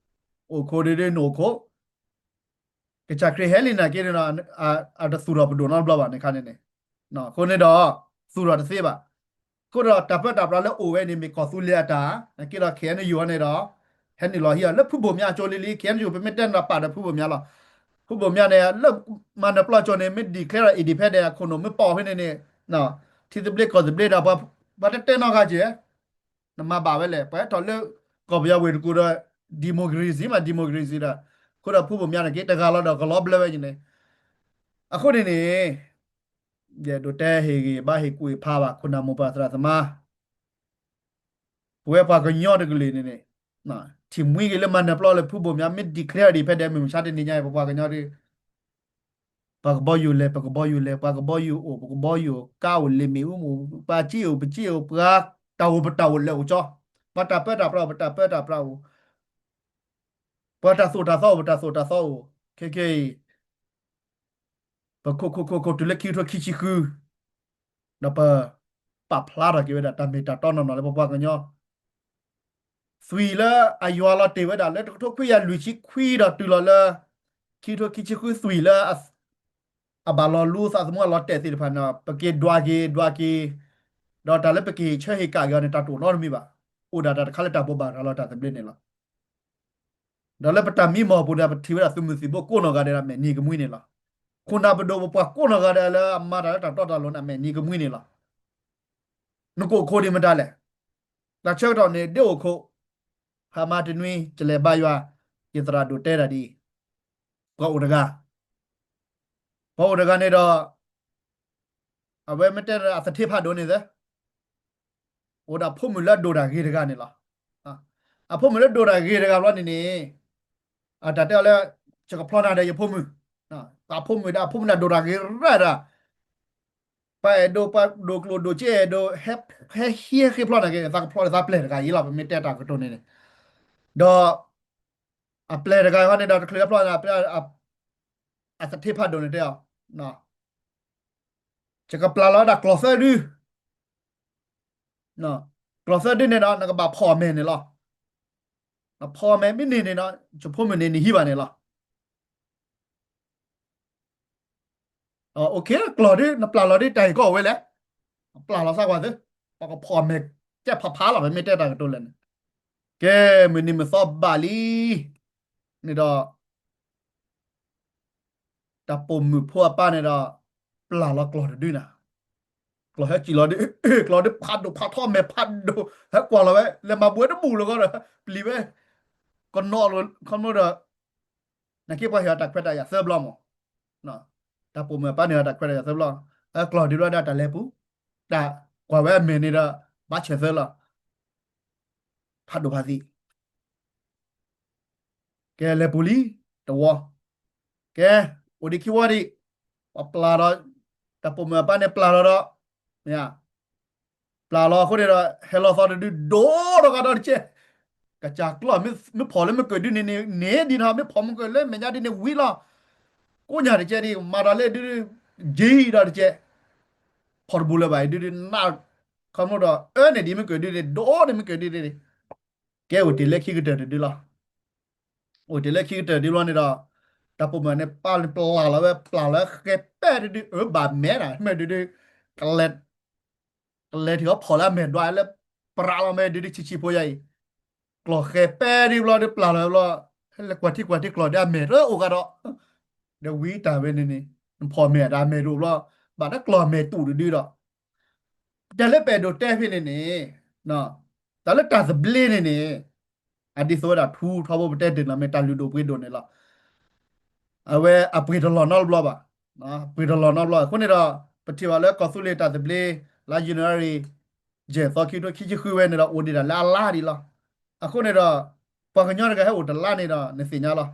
အိၣ်ခိးဒံးဒ်နအိၣ်ခိး, ကစၢ်ခရံာ်ဟဲလံနာ်က့န့ၣ်ဒီး အတသူၣ်ထီၣ်ပဒိၣ်နီတဘျီဘၣ်န့ၣ်ခါန့ၣ်န့ၣ်, အဃိန့ၣ်ဒီး သူၣ်ထီၣ်တသ့ဘၣ်. အဃိဒီးတၢ်ပၢတၢ်ပြးလၢအိၣ်ဝဲန့ၣ်မ့ၢ်ကီၢ်သူလ့ၤအတၢ်, နာ်က့ဒီး ခ့ၣ်အဲၣ်ယူၣ်န့ၣ်ဒီး ဟဲနုာ်လီၤဟံးအီၤလၢဖုဘိၣ်မၠါအကၠိလံလံ ခ့ၣ်အဲၣ်ယူၣ် ပမ့ၢ်တဲန့ၣ်ဒီးပာ်ဒီးဖုဘိၣ်မၠါလီၤ. ဖုဘိၣ်မၠါန့ၣ် လၢမၤနၢၤပျီကၠိန့ၣ် မ့ၢ် declare independent အခိၣ်နူာ်မ့ၢ်ပိာ်ဖဲန့ၣ်န့ၣ် ထံသဘျ့ကီၢ်သဘျ့ဒီး ပှၤတတဲနီတဂၤက့ၤ နမၤဘၣ်ဝဲလဲၣ် ပှၤဟဲထီၣ်လၢကီၢ်ပယီၤဝ့ၢ်တကူၣ်ဒီး democracy မး democracy ဒီး အဃိဒီးဖုဘိၣ်မၠါန့ၣ်က့ၤတဂၤလီၤဒီးကလီၤဘျၢဝဲန့ၣ်, အဃိန့ၣ်န့ၣ် ယအဲၣ်ဒိးတဲဟ့ၣ်ဂံၢ်ဘါဟ့ၣ်ကူၣ်ဟ့ၣ်ဖးဘၣ် ခိၣ်နၢ်မိၢ်ပၢ်သရၣ်သမါ ပဝဲပှၤကညီတကလုာ်န့ၣ်န့ၣ် ထံၣ်မှံက့ၤလၢမၤနၢၤပျီလၢဖုဘိၣ်မၠါ မ့ၢ် declare independent မ့ၢ်မဆါတနံၤညါအံၤ ပပှၤကညီဒ် ပှၤကဘီယူၤလဲၤ ပကဘီယူၤလဲၤ, ပှၤကဘီယူၤအိၣ် ပကဘီယူၤအိၣ်, ကါအိၣ် လ့ၣ်မ့ၣ်အူမ့ၣ်အူ, ပှၤစ့အိၣ် ပစ့အိၣ်, ပှၤတၢ်အိၣ် ပတၢ်အိၣ်လဲၤအိၣ်ကၠီ, ပှၤတၢ်ပၢတၢ်ပြးအိၣ် ပတၢ်ပၢတၢ်ပြးအိၣ်, ပှၤတၢ်သိၣ်တၢ်သီအိၣ် ပတၢ်သိၣ်တၢ်သီအိၣ်, ခဲကနံၣ်အံၤ ပခိၣ်ခိၣ်ခိၣ်ခိၣ်တုၤလၢခံကထိခံဆံဃု ဒီးပပာ်ဖျါထီၣ်က့ၤဝဲဒၣ် တၢ်မ့ၢ်တၢ်တီနီၢ်နီၢ်လၢပပှၤကညီ သွံၣ်လၢအယွၤလီၤတ့ၢ်ဝဲဒၣ်လၢတကထိခွံကယၤလွံၢ်ဆံခွံဒီးတုၤလီၤလၢ ခံကထိခံဆံဃုသွံၣ်လၢ အဘၣ်လီၤလူသးသမူအလီၤတဲာ်သ့ၣ်တဖၣ်န့ၣ် ပက့ၤဒွးက့ၤ ဒွးက့ၤ, ဒီးတၢ်လၢပကဟ့ၣ်ဆၢဟ့ၣ်ကးက့ၤအီၤန့ၣ် တၢ်တအိၣ်နီတမံၤဘၣ်. အိၣ်ဒၣ်တၢ်တခါလၢတၢ်ဘိးဘၣ်ရၤလီၤတၢ်သဘျ့န့ၣ်လီၤ. ဒီးလၢပတၢ်မံမီၢ်ပူၤန့ၣ် ပထံၣ်ဝဲဒၣ်သုးမုၢ်သံၣ်ဘိကိးနီၢ်ဂၤဒဲးဒီး မဲာ်နံၤကမှံန့ၣ်လီၤ. ခိၣ်နၢ်ပဒိၣ်ပပှၢ်ကိးနီၢ်ဂၤဒဲးလၢအမၤတၢ်လၢတၢ်တီတၢ်လိၤန့ၣ် မဲာ်နံၤကမှံန့ၣ်လီၤ. နကအိၣ်ခိးဒံးမတၤလဲၣ်. တၢ်ဆၢကတီၢ်န့ၣ် ဒ်အိၣ်ခိး, ဟါမါတနွံ ကလဲၤဘါယွၤ, ယသရၣ်ဒိၣ်တဲဒၣ်ဒ်အံၤ, ပှၤအိၣ်တဂၤ, ပှၤအိၣ်တဂၤန့ၣ်ဒီး အဝဲမ့ၢ်တဲအသထ့ဖးဒိၣ်န့ၣ်သ့ အိၣ်ဒီးအဖိမုၣ်လၢအဒိၣ်တၢ်ဂ့ၤတဂၤန့ၣ်လီၤ. အဖိမုၣ်လၢဒိၣ်တၢ်ဂ့ၤတဂၤဘျီန့ၣ်န့ၣ်, အတၢ်တဲအီၤလၢ ယကဖျီနၤဒီးယဖိမုၣ်, အဖိမုၣ်ဒီးအဖိမုၣ်န့ၣ်ဒိၣ်တၢ်ဂ့ၤရၣ်ဒၣ်, ပှၤအဲၣ်ဒိး ပှၤဒိၣ်ကျိၣ်ဒိၣ်စ့အဲၣ်ဒိး ဟဲဟံးဟဲဃ့ဖျီနၤက့ၤ သးကဖျီသးပျဲၢ်တဂၤအံၤလီၤ ပမ့ၢ်တဲတၢ်ကတိၤန့ၣ်န့ၣ်, ဒီး အပျဲၢ်တဂၤဃီန့ၣ်ဒီး တချုးအဖျီန့ၣ် အသထ့ဖးဒိၣ်န့ၣ်တဲအီၤ, ယကပျၢ်လီၤဝဲဒၣ်ကျီၢ်သၢဒု, ကျီၢ်သၢဒုန့ၣ်ဒီး နကဘၣ်ဖီၣ်အမဲာ်န့ၣ်လီၤ. နဖီၣ်အမဲာ်မ့ၢ်န့ၢ်န့ၣ်ဒီး ယဖိမုၣ်န့ၣ်နဟံးဘၣ်န့ၣ်လီၤ. ကျီၢ်ဒု နပျၢ်လီၤဒု တၢ်အံၤကီၢ်ဝဲလဲၣ်, ပျၢ်လီၤသးကွၢ်သု, ပကဖီၣ်အမဲာ်ကဲဖးဖးလီၤ ပမ့ၢ်တဲတၢ်ကတိၤလဲၣ်န့ၣ်, ကဲ မုၢ်နံၤမုၢ်သီဘၣ်လံ န့ၣ်ဒီး တၢ်ပိာ်မုၣ်ဖိအပၢ်န့ၣ်ဒီး ပျၢ်လီၤကျီၢ်တဒုနၤ, ကျီၢ်ဟဲစံၣ်လီၤဒု, ကျီၢ်ဒုဖးဒိၣ်ဖးထီမဲာ်ဖးဒိၣ် ဟဲကွၢ်လီၤဝဲ လဲၤမၤဘှဲတဘူၣ်လၢၤဃီဒီး ပျံၤဝဲ ကနီၤလိၤခီဖျိဒီး နာ်က့ပှၤဟ့ၣ်အီၤတၢ်ခွဲးတၢ်ယာ်သၢဘျီမး, တၢ်ပိာ်မုၣ်အပၢ်န့ၣ်ဒီးတၢ်ခွဲးတၢ်ယာ်သၢဘျီ, ကျီၢ်ဒုဘျီဒၣ်တၢ်လဲၤပူၤ, တၢ်ကွၢ်ဝဲအမဲာ်န့ၣ်ဒီး ဘၣ်ဆၢၣ်သၢလီၤ, ဖးဒိၣ်ဖးသံး ကဲလဲၤပူၤလံ, တဝီ, ကဲ, အိၣ်ဒံးခံဝီဒံး, ပှၤပျၢ်ဒီး, တၢ်ပိာ်မုၣ်အပၢ်န့ၣ်ပျၢ်လီၤဒီး, မ့ၢ်, ပျၢ်လီၤအဃိန့ၣ်ဒီး ဟဲလီၤသီတဒုဒိၣ်ထီၣ်ကဒီးတကဲ, ကစၢ်ကျီၢ် မ့ၢ်ဖီၣ်လၢမ့ၢ်ကၢၢ်ဒုန့ၣ်န့ၣ် န့ၣ်ဒ်နီၤ မ့ၢ်ဖီၣ်မ့ၢ်ကၢၢ်လၢမဲာ်ညါဒ်န့ၣ်ဝံၤလီၤ, ကိးညါတကဲဒ် မၤဒီးလၢဒု က့ဒီးတကဲ, ဖီၣ်တဘူးလၢၤဘၣ်အံၤဒုဒုနၢ်, ခီဖျိဒီး အၢန့ၣ်ဒ်မ့ၢ်ကၢၢ်ဒုန့ၣ် ဒိၣ်န့ၣ်မ့ၢ်ကၢၢ်ဒုန့ၣ် ကဲအိၣ်တ့ၢ်လၢခံကတၢၢ်တဒုလီၤ. အိၣ်တ့ၢ်လၢခံကတၢၢ်ဒုလီၤန့ၣ်ဒီး တၢ်ပိာ်မုၣ်န့ၣ် ပာ်လီၤဝဲ ပျၢ်လီၤဃဲၤပဲၢ်တဒု အၢဘၣ်မဲနၤ မ့ၢ်ဒုဒု ကလဲၤ, ကလဲၤထံၣ်အီၤဖီၣ်လၢအမဲာ်ဒွးလၢ ပြးလီၤမဲာ်ဒုဒုဆံးဆံးဖိယါအံၤ, ကျီၢ်ဃဲၤပဲၢ်ဒုဘျီဒုပျၢ်လီၤဘျီ, ဟဲလၢကွၢ်ထံကွၢ်ထံကျီၢ်ဒုအမဲာ်တအိၣ်ကဒီး, ဒီးဝံတၢ်ဝဲန့ၣ်န့ၣ် နဖီၣ်မဲာ်ဒီးအမဲာ်တအိၣ်ဘျီ, ဘၣ်တကျီၢ်အမဲာ်တူာ်တဒုဒီး တၢ်လၢပအဲၣ်ဒိးတဲဖဲန့ၣ်န့ၣ်, တၢ်လၢတၢ်သဘျ့န့ၣ်န့ၣ်, အဒ်သိးဝဲဒၣ်ထူထီဘိပတဲတ့ၢ်နီၤ မ့ၢ်တၢ်လုၢ်ဒိၣ်ပှ့ၤဒိၣ်န့ၣ်လီၤ. အဝဲအပှ့ၤတလီၢ်နီတဘျီဘၣ်, ပှ့ၤတလီၢ်နီတဘျီ အဃိန့ၣ်ဒီး ပထံၣ်ဘၣ်လၢကီၢ်သူလ့ၤတၢ်သဘျ့ လါယနူၤအါရံၤ ယဲၢ်သီခံထိခံဆံဃုဝဲန့ၣ်ဒီး အိၣ်ဒံးဒၣ်လၢအလါဒံးလီၤ. အဃိန့ၣ်ဒီး ပှၤကညီတဂၤဟဲအိၣ်တလါန့ၣ်ဒီး နသ့ၣ်ညါလီၤ.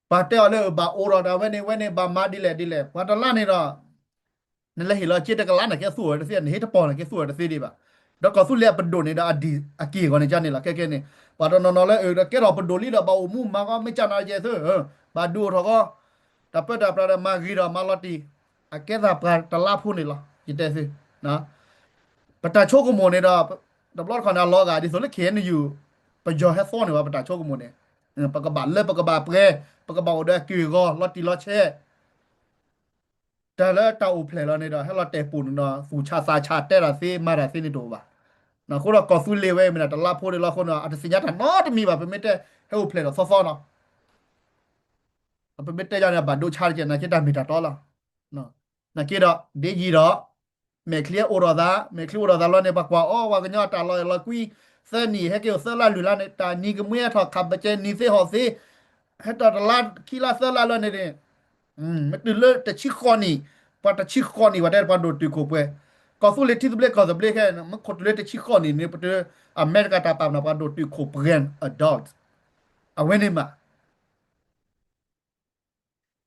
ပှၤတဲအီၤလၢ ဘၣ်အိၣ်ဒီးတၢ်ဝဲန့ၣ် ဝဲန့ၣ် ဘၣ်မၤဒ်လဲၣ်ဒ်လဲၣ် ပှၤတလါန့ၣ်ဒီး နလဲၤဟ့ၣ်လီၤစ့တကလးန့ၣ်ကဲသူၣ်ဝဲတသ့ နဟ့ၣ်တပီၢ်န့ၣ်ကဲသူၣ်ဝဲတသ့ဒံးဘၣ်. ဒီးကီၢ်သူလ့ၤအပဒိၣ်န့ၣ်ဒီး အဒံၣ်အက့ၢ်အဂီၢ်န့ၣ်ကန့ၣ်လီၤ ခဲကဲန့ၣ် ပှၤတနီၤနီၤလၢအၢဒီးကဲထီၣ်ပဒိၣ်လံဒီး ဘၣ်အိၣ်မူမၤကီမ့ၢ်ကနၤယဲၢ်သု, ဘၣ်ဒုးအိၣ်ထီၣ်ကီ တၢ်ပၢတၢ်ပြးဒီးမၤဂ့ၤဒီးမၤလီၤတံၢ်, အကဲသးပှၤတလါဖိန့ၣ်လီၤ ယတဲသု ပတၢ်ဆိကမိၣ်န့ၣ်ဒီး တဘျီတခီၣ်န့ၣ် အလီၤဂာ်ဒ်သိးလၢ ခ့ၣ်အဲၣ်ယူၣ် ပယီၤဟဲသီန့ၢ်ဝဲပတၢ်ဆိကမိၣ်န့ၣ်, ပကဘၣ်လၢပကဘၣ်ပှဲၤ, ပကဘၣ်အိၣ်ဒီးအက့ၢ်အဂီၢ် လီၤတံၢ်လီၤဆဲး, တၢ်လၢတၢ်အိၣ်ဖျဲၣ်လီၤန့ၣ်ဒီး ဟဲလီၤတဲာ်ပိာ်န့ၣ်ဒီး သူၣ်ဆါသးဆါတဲတၢ်သ့မၤတၢ်သ့န့ၣ်တအိၣ်ဘၣ်. အဃိဒီးကီၢ်သူလ့ၤဝဲမ့ၢ်ဒၣ်တလါဖိန့ၣ်လီၤအဃိန့ၣ် အတသ့ၣ်ညါတၢ်နီတမံၤဘၣ် ပမ့ၢ်တဲဟဲအိၣ်ဖျဲၣ်ဒီးသီသီနီၤ ပမ့ၢ်တဲယၤန့ၣ် ဘၣ်ဒိဆါတက့ၢ် နာ်က့တၢ်မ့ၢ်တၢ်တီလီၤ. နာ်က့ဒီး ဒ်ယံၤဒီး မဲာ်ချံအိၣ်ဒီးသး မဲာ်ချံအိၣ်ဒီးသးလီၤန့ၣ် ပှၤကွၢ်အီၤ ပှၤကညီတၢ်လီၤအဲၣ်လီၤကွံ သၢနံၣ် ဟဲက့ၤအိၣ်သၢလါလွံၢ်လါန့ၣ် တၢ်နံၤကမှံအထီၣ် ခးပကဲနံၤသ့ဟီၣ်သ့ ဟဲတၢ်တလါခံလါသၢလါလီၤန့ၣ်န့ၣ် မ့ၢ်တုၤလၢတဆံဃိးနံၣ် ပှၤတဆံဃိးနံၣ် ပှၤတဲပှၤဒိၣ်တုာ်ခိၣ်ပှဲၤ ကီၢ်သူလ့ၤထံသဘျ့ကီၢ်သဘျ့ခဲ မ့ၢ်ခိၣ်တုၤလၢတဆံဃိးနံၣ်န့ၣ် ပတ အမဲရကၤတၢ်ပာ်ပနီၣ် ပှၤဒိၣ်တုာ်ခိၣ်ပှဲၤ adult အဝဲန့ၣ်မး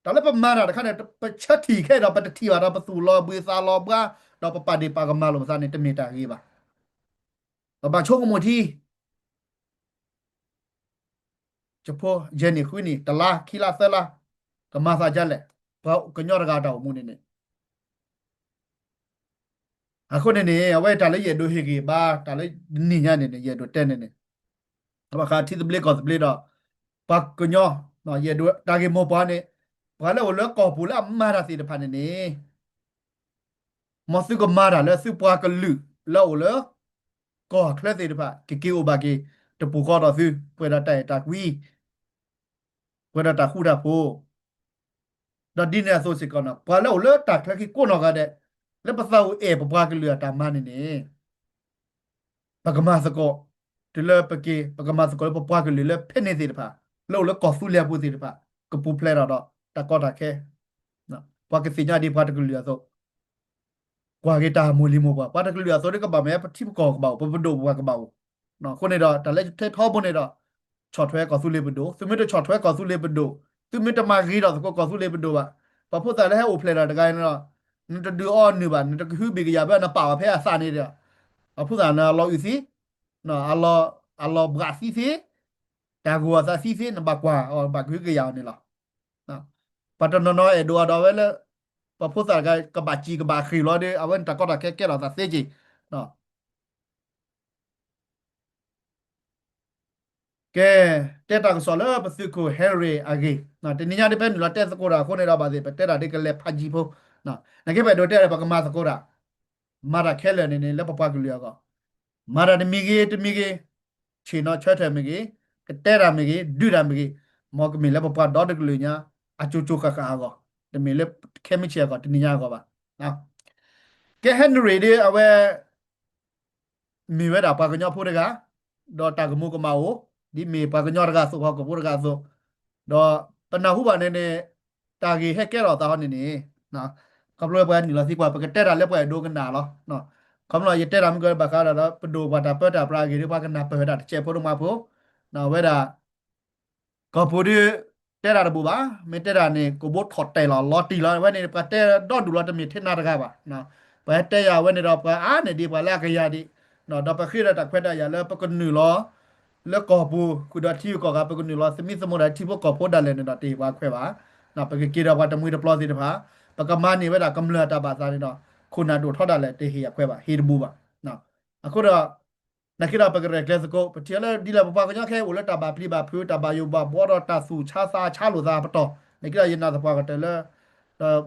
တၢ်လၢပမၤတၢ်တခါန့ၣ် ပဆၢထံၣ်ခဲဒီး ပတထံၣ်ဘၣ်ဒီး ပသူၣ်လီၤဘှံးသးလီၤဘှါ ဒီးပပာ်ဒ့ၣ်ပာ်ကမၣ်လိာ်ပသးန့ၣ် တမ့ၢ်တၢ်ဂ့ၤဘၣ်. ပဘၣ်ဆိကမိၣ်ထံ ယဖိ ယဲၢ်နံၣ်ဃုနံၣ် တလါခံလါသၢလါ ကမၤသးဒ်လဲၣ် ပှၤကညီတဂၤတၢ်အိၣ်မူန့ၣ်န့ၣ် အဃိန့ၣ်န့ၣ် အဝဲတၢ်လၢယအဲၣ်ဒိးဟ့ၣ်ဂံၢ်ဘါ တၢ်လၢနံၤညါန့ၣ်န့ၣ် ယအဲၣ်ဒိးတဲန့ၣ်န့ၣ် ဘၣ်ဃးထံသဘျ့ကီၢ်သဘျ့ဒီး ပှၤကညီ ယအဲၣ်ဒိးတၢ်ဂ့ၢ်မိၢ်ပှၢ်န့ၣ် ပှၤလၢအိၣ်လၢကီၢ်ပူၤလၢအမၤတၢ်သ့ၣ်တဖၣ်န့ၣ်န့ၣ် မ်သုကမၤတၢ်လၢသုပှၤကလုာ်လၢအအိၣ်လၢ ကီၢ်ချၢသ့ၣ်တဖၣ် ကက့ၤအိၣ်ဘၣ်က့ၤ တပူၤဃီဒီးသု ပှဲၤဒီးတၢ်အဲၣ်တၢ်ကွံ ပှဲၤဒီးတၢ်ဃူတၢ်ဖိး ဒီးဒ်န့ၣ်အသိးစ့ၢ်ကီးန့ၣ် ပှၤလၢအိၣ်လၢတၢ်ချၢခံကိးနီၢ်ဂၤဒဲး လၢပသးအိၣ်အဲၣ်ပပှၤကလုာ်အတၢ်မၤန့ၣ်န့ၣ် ပကမၤသကိး တုၤလၢပက့ၤ ပကမၤသကိးလၢပပှၤကလုာ်လၢဖဲန့ၣ်သ့ၣ်တဖၣ် လၢအိၣ်လၢကီၢ်သူလ့ၤအပူၤသ့ၣ်တဖၣ် ကပူၤဖျဲးထီၣ်ဒီးတၢ်ကီတၢ်ခဲ ပှၤကသ့ၣ်ညါဒ်ပှၤတကလုာ်အသိး ကွၢ်က့ၤတၢ်မိၢ်လံၤမိၢ်ပှၢ် ပှၤတကလုာ်အသိးဒ်ကဘၣ်မ့ၢ်ပထံပကီၢ်ကဘၣ်အိၣ် ပပဒိၣ်ပပှၢ်ကဘၣ်အိၣ် အဃိန့ၣ်ဒီး တၢ်လၢထဲထီဘိန့ၣ်ဒီး ဆီၣ်ထွဲကီၢ်သူလ့ၤပဒိၣ် သုမ့ၢ်တဆီၣ်ထွဲကီၢ်သူလ့ၤပဒိၣ် သုမ့ၢ်တမၤဂ့ၤထီၣ်သကိးကီၢ်သူလ့ၤပဒိၣ်ဘၣ် ပှၤဖိသၣ်လၢဟဲအိၣ်ဖျဲၣ်တၢ်တဂၤန့ၣ်ဒီး နတဒုးအီနုၢ်ဘၣ် နတကဟုဘံၣ်ကယာ်ဘၣ် နပာ်ဘၣ်ဖဲအသးန့ၣ်ဒီး ပှၤဖိသၣ်န့ၣ်အလီၤအုၣ်သံ အလီၤဘှးသံသ့ တၢ်ဂိၢ်အသးသံသ့ နဘၣ်ကွၢ်အီၤ ဘၣ်ကဟုကယာ်အီၤန့ၣ်လီၤ. ပှၤတနီၤနီၤအဲၣ်ဒိးအဒိးဝဲလၢ ပှၤဖိသၣ်တဂၤ ကဘၣ်စံၣ်ကဘၣ်ဃ့ၢ်လီၤဒီး အဝဲန့ၣ်တၢ်ကီတၢ်ခဲကဲထီၣ်သးသ့က့ၤ ကဲ, တဲတၢ်ကစီၣ်လၢပသုးခိၣ် Henry အဂ့ၢ်, တနံၤညါဒ်ဖဲနုာ်လီၤတဲသကိးတၢ်အဃိန့ၣ်ဒီး ဘၣ်သ့ၣ် ပတဲတၢ်ဒ်ကလဲၤဖးယံၤဖိ, နာ်က့ပအဲၣ်ဒိးတဲဒီး ပကမၤသကိးတၢ်, မၤတၢ်ခဲလၢာ်န့ၣ်န့ၣ် လၢပပှၤကလုာ်အဂီၢ်, မၤတၢ်တမံၤဂ့ၤတမံၤဂ့ၤ, ဆ့ၣ်နီၤဆၢထၢၣ်မ့ၢ်ဂ့ၤ, ကတဲတၢ်မ့ၢ်ဂ့ၤ, ဒုးတၢ်မ့ၢ်ဂ့ၤ, မ်ကမ့ၢ်လၢပပှၤဒီတကလုာ်ညါ အကၠိကၠိဃၣ်ဃၣ်အဂီၢ်, တမ့ၢ်လၢခဲမုၢ်ဆ့ၣ်အဂီၢ် တနံၤညါအဂီၢ်ဘၣ်. ကဲ Henry ဒ်အဝဲ မ့ၢ်ဝဲဒၣ်ပှၤကညီဖိတဂၤ, ဒီးတၢ်ကမူၤကမၣ်အိၣ်, ဒ်မ့ၢ်ပှၤကညီတဂၤအသိး ပှၤဟီၣ်ခိၣ်ဖိတဂၤအသိး, ဒီးပနၢ်ဟူဘၣ်န့ၣ်န့ၣ်, တၢ်ဂ့ၢ်ဟဲကဲထီၣ်သးဟီန့ၣ်န့ၣ်, ခီဖျိပှၤနုာ်လီၤသံကွၢ် ပကတဲတၢ်လၢပှၤအဲၣ်ဒိးကနၣ်လီၤ. ခီဖျိယတဲတၢ်မ့ၢ်ကဘၣ်ဃးဒီး ပဒိၣ်ပှၤတၢ်ပၢတၢ်ပြးအဂ့ၢ်ဒီး ပှၤကနၢ်ပၢၢ်ဝဲဒၣ်တစဲးဖိဒိၣ်မးဖိ, ဝဲဒၣ် ကီၢ်ပူၤဒ် တဲတၢ်တဘူၣ်ဘၣ်, မ့ၢ်တဲတၢ်န့ၣ် ကဘိထီၣ်တဲာ်လီၤ လီၤတံၢ်လီၤ, အဝဲန့ၣ် ပှၤတဲဒီဒူၣ်လီၤ တမ့ၢ်ထဲနၤတဂၤဘၣ်. ပှၤဟဲတဲယၤအဝဲန့ၣ်ဒီး ပှၤအါန့ၢ်ဒံးပှၤလၢအကယၤဒံး, ဒီးပဃ့ဒီးတၢ်ခွဲးတၢ်ယာ်လၢပကနုာ်လီၤ လၢကီၢ်ပူၤ ဃုာ်ဒီးထံဂုၤကီၢ်ဂၤ ပကနုာ်လီၤ သမံသမိးဒီးထံဖိကီၢ်ဖိဒၣ်လဲာ်န့ၣ်ဒီး တဟ့ၣ်ပှၤခွဲးဘၣ်. ပကက့ၤဒီးပှၤတမှံၤတပျီသ့ၣ်တဖၣ်, ပကမၤန့ၢ်ဝဲဒၣ်ကမျၢၢ်တၢ်ဘၣ်သးန့ၣ်ဒီး ခိၣ်နၢ်ဒိၣ်ထီဒၣ်လဲာ် တဟ့ၣ်အခွဲးဘၣ်, ဟ့ၣ်တဘူၣ်ဘၣ်. အဃိဒီး နာ်က့ဒီးပကရဲၣ်ကျဲၤသကိး ပထံၣ်လၢဒ်လဲၣ် ပပှၤကညီခဲအံၤအိၣ်လၢတၢ်ဘၣ်ပျံၤဘၣ်ဖုး တၢ်ဘၣ်ယိၣ်ဘၣ်ဘှီဒီးတၢ်သူၣ်ဆါသးဆါလိာ်သးပတီၢ်, နာ်က့ဒီးယနာ်သပှၢ်ကတၢၢ်လၢ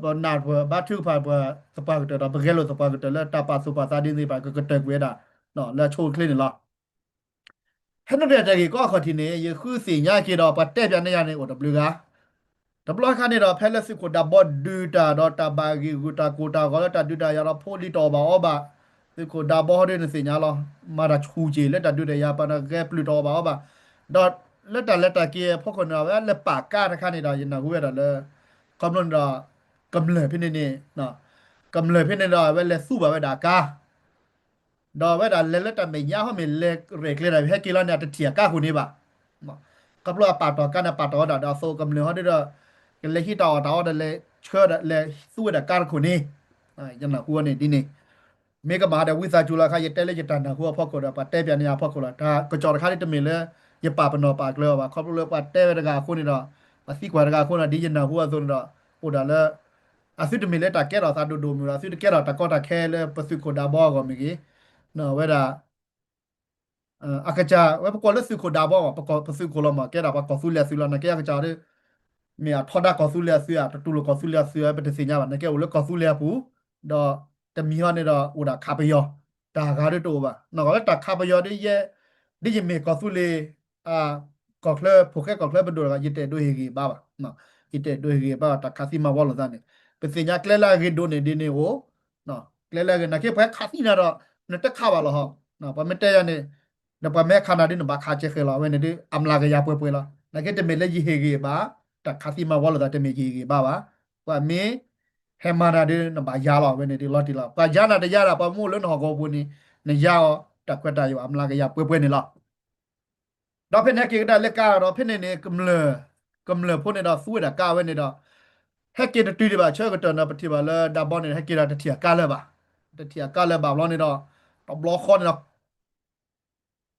ပနာ်ပှၤဘါထုကဖၣ်ပှၤသပှၢ်ကတၢၢ်ဒီး ပဂဲၤလိာ်သပှၢ်ကတၢၢ်လၢတၢ်ပာ်သူၣ်ပာ်သးဒ်န့ၣ်ဘၣ် ကကတၢၢ်ကွံာ်ဝဲဒၣ် လၢအဆိအချ့န့ၣ်လီၤ. ဟဲနရံၣ်တၢ်ဂ့ၢ်ကီအခီၣ်ထံးန့ၣ် ယဃုသ့ၣ်ညါက့ၤဒီး ပှၤတဲပၠးန့ၢ်ယၤန့ၣ် အိၣ်တဘျုးဂၤ တဘျီခါန့ၣ်ဒီး ဖဲလၢသုးခိၣ်ဒးဘီဒုးတၢ်ဒီး တၢ်ဘၣ်ဂ့ၢ်ဂူာ်တၢ်ကိၢ်တၢ်ဂီၤလၢတၢ်ဒုးတၢ်ယၤဒီး ဖိလံၤတအီၣ်ဘၣ်အီဘၣ်, သုးခိၣ်ဒးဘီဟီဒ်နသ့ၣ်ညါလီၤ. မၤတၢ်ဆူၣ်က့ၤလၢတၢ်ဒုးတၢ်ယၤ ပှၤဂဲၤပျုၢ်တအီၣ်ဘၣ်အီဘၣ်, ဒီးလၢတၢ်လဲၤတၢ်က့ၤအဖီခိၣ်န့ၣ်ဒီး အဝဲလဲၤပာ်ကါတခါန့ၣ်ဒီး ယနၢ်ဟူဝဲဒၣ်လၢ ခီဖျိန့ၣ်ဒီး ကမျၢၢ်ဖဲန့ၣ်န့ၣ် ကမျၢၢ်ဖဲန့ၣ်ဒီး အဝဲလဲၤသူဘၣ်ဝဲဒၣ်အကါ ဒီးအဝဲဒၣ်လဲၤလၢတၢ်မဲာ်ညါဟီၣ်မ့ၢ်လဲၤရဲၣ်ကျဲၤတၢ် ဟဲက့ၤလီၤန့ၣ် အတထံၣ်အကါခိၣ်န့ၣ်ဘၣ်. ခီဖျိအပာ်တီၢ်ကါန့ၣ် ပာ်တီၢ်ဝဲဒၣ်ဒီးအသိးကမျၢၢ်ဟီဒ်ဒီး ကလဲၤဟံးတၢ်အီၣ်တၢ်အီဒီး လဲၤဆှၢဒီး လဲၤသူဝဲဒၣ်ကါတခိၣ်န့ၣ် ယနၢ်ဟူဝဲန့ၣ်ဒ်န့ၣ် မ့ၢ်ကမၤဒီးဝံသးစူၤလီၤခါ ယတဲလၢယတၢ်နၢ်ဟူအဖီခိၣ်ဒီး ပှၤတဲပၠးန့ၢ်ယၤအဖီခိၣ်လီၤ. တၢ်ကစီၣ်တခါဒ်တမ့ၢ်လၢ ယပာ်ပနီၣ်ပာ်ကျၢၤအီၤဘၣ်. ခီဖျိလၢပှၤတဲဝဲတဂၤအဃိန့ၣ်ဒီး ပှၤသံကွၢ်တဂၤအဃိန့ၣ်ဒီး ဒ်ယနၢ်ဟူအသိးန့ၣ်ဒီး အိၣ်ဒၣ်လၢ အသုတမ့ၢ်လၢတၢ်ကဲထီၣ်သးဒိၣ်ဒိၣ်မုၢ်ဒီး အသုတကဲထီၣ်တၢ်ကီတၢ်ခဲလၢပသုးခိၣ်ဒးဘီအဂီၢ်မ့ၢ်ဂ့ၤ, ဝဲဒၣ် အကစၢ်ဝဲပကိးလၢသုးခိၣ်ဒးဘီမး ပသုးခိၣ်လီၤမး ကဲဒၣ်ပှၤကီၢ်သူလ့ၤအသုးလီၤ. နာ်က့အကစၢ်ဒီး မ့ၢ်အထီဒါကီၢ်သူလ့ၤအသုးဧါ တတူၢ်လိာ်ကီၢ်သူလ့ၤအသုးဧါ ပတသ့ၣ်ညါဘၣ်. နာ်က့အိၣ်လၢကီၢ်သူလ့ၤအပူၤ ဒီးတမံၤဟီန့ၣ်ဒီး အိၣ်ဒၣ်ခးပယီၤ တၢ်ဂၤဒ်တအိၣ်ဘၣ်. နီၢ်ကီၢ်လၢတၢ်ခးပယီၤဒ်ယဲ ဒ်ယမ့ၢ်ကီၢ်သူလ့ၤ ကီၢ်ချၢ ဖိၣ်ဃဲကီၢ်ချၢပဒိၣ်တဂၤ ယတအဲၣ်ဒိးဟ့ၣ်ဂံၢ်ဘါဘၣ်. ယတအဲၣ်ဒိးဟ့ၣ်ဂံၢ်ဘါဘၣ် တၢ်ခးသံမၤဝီလိာ်သးန့ၣ် ပသ့ၣ်ညါကျဲလၢအဂ့ၤဒိၣ်န့ၣ်ဒ်န့ၣ်အိၣ် ကျဲလၢအဂ့ၤ နာ်က့ပှၤခးသံနၤဒီး နတခးဘၣ်လီၤဟီ. ပှၤမ့ၢ်တဲယၤန့ၣ် ဒီးပှၤမ့ၢ်ခးနၤဒ်နဘၣ်ခးစဲးဃဲၤလီၤ အဝဲန့ၣ်ဒ်အမျးကယၤပှဲၤပှဲၤလီၤ. နာ်က့တမ့ၢ်လၢယဟ့ၣ်ဂံၢ်ဘါ တၢ်ခးသံမၤဝီလိာ်သး တမ့ၢ်ယဟ့ၣ်ဂံၢ်ဘါဘၣ်. ပှၤမ့ၢ်ဟဲမၤနၤဒ်နဘၣ်ယၤလီၤ အဝဲန့ၣ်ဒ်လီၤတံၢ်လီၤ. ပှၤယၤနၤတယၤဒၣ် ပှၤမ့ၢ်အိၣ်လၢနဟီၣ်ကဝီၤပူၤန့ၣ် နယၤအီၤ တၢ်ခွဲးတၢ်ယာ်အမျးကယၤပှဲၤပှဲၤန့ၣ်လီၤ. ဒီးဖဲန့ၣ်ဟဲက့ၤကဒါလၢကါဒီး ဖဲန့ၣ်န့ၣ် ကမျၢၢ်ဖိန့ၣ်ဒီးသူဝဲဒၣ်ကါဝဲန့ၣ်ဒီး ဟဲက့ၤတတုၤဒံးဘၣ် ဆၢကတီၢ်န့ၣ် ပထံၣ်ဘၣ်လၢဒးဘီန့ၣ် ဟဲက့ၤဒီးတထံၣ်အကါလၢၤဘၣ်. တထံၣ်အကါလၢၤဘၣ်ဘျီန့ၣ်ဒီး တဘျီဃီန့ၣ်ဒီး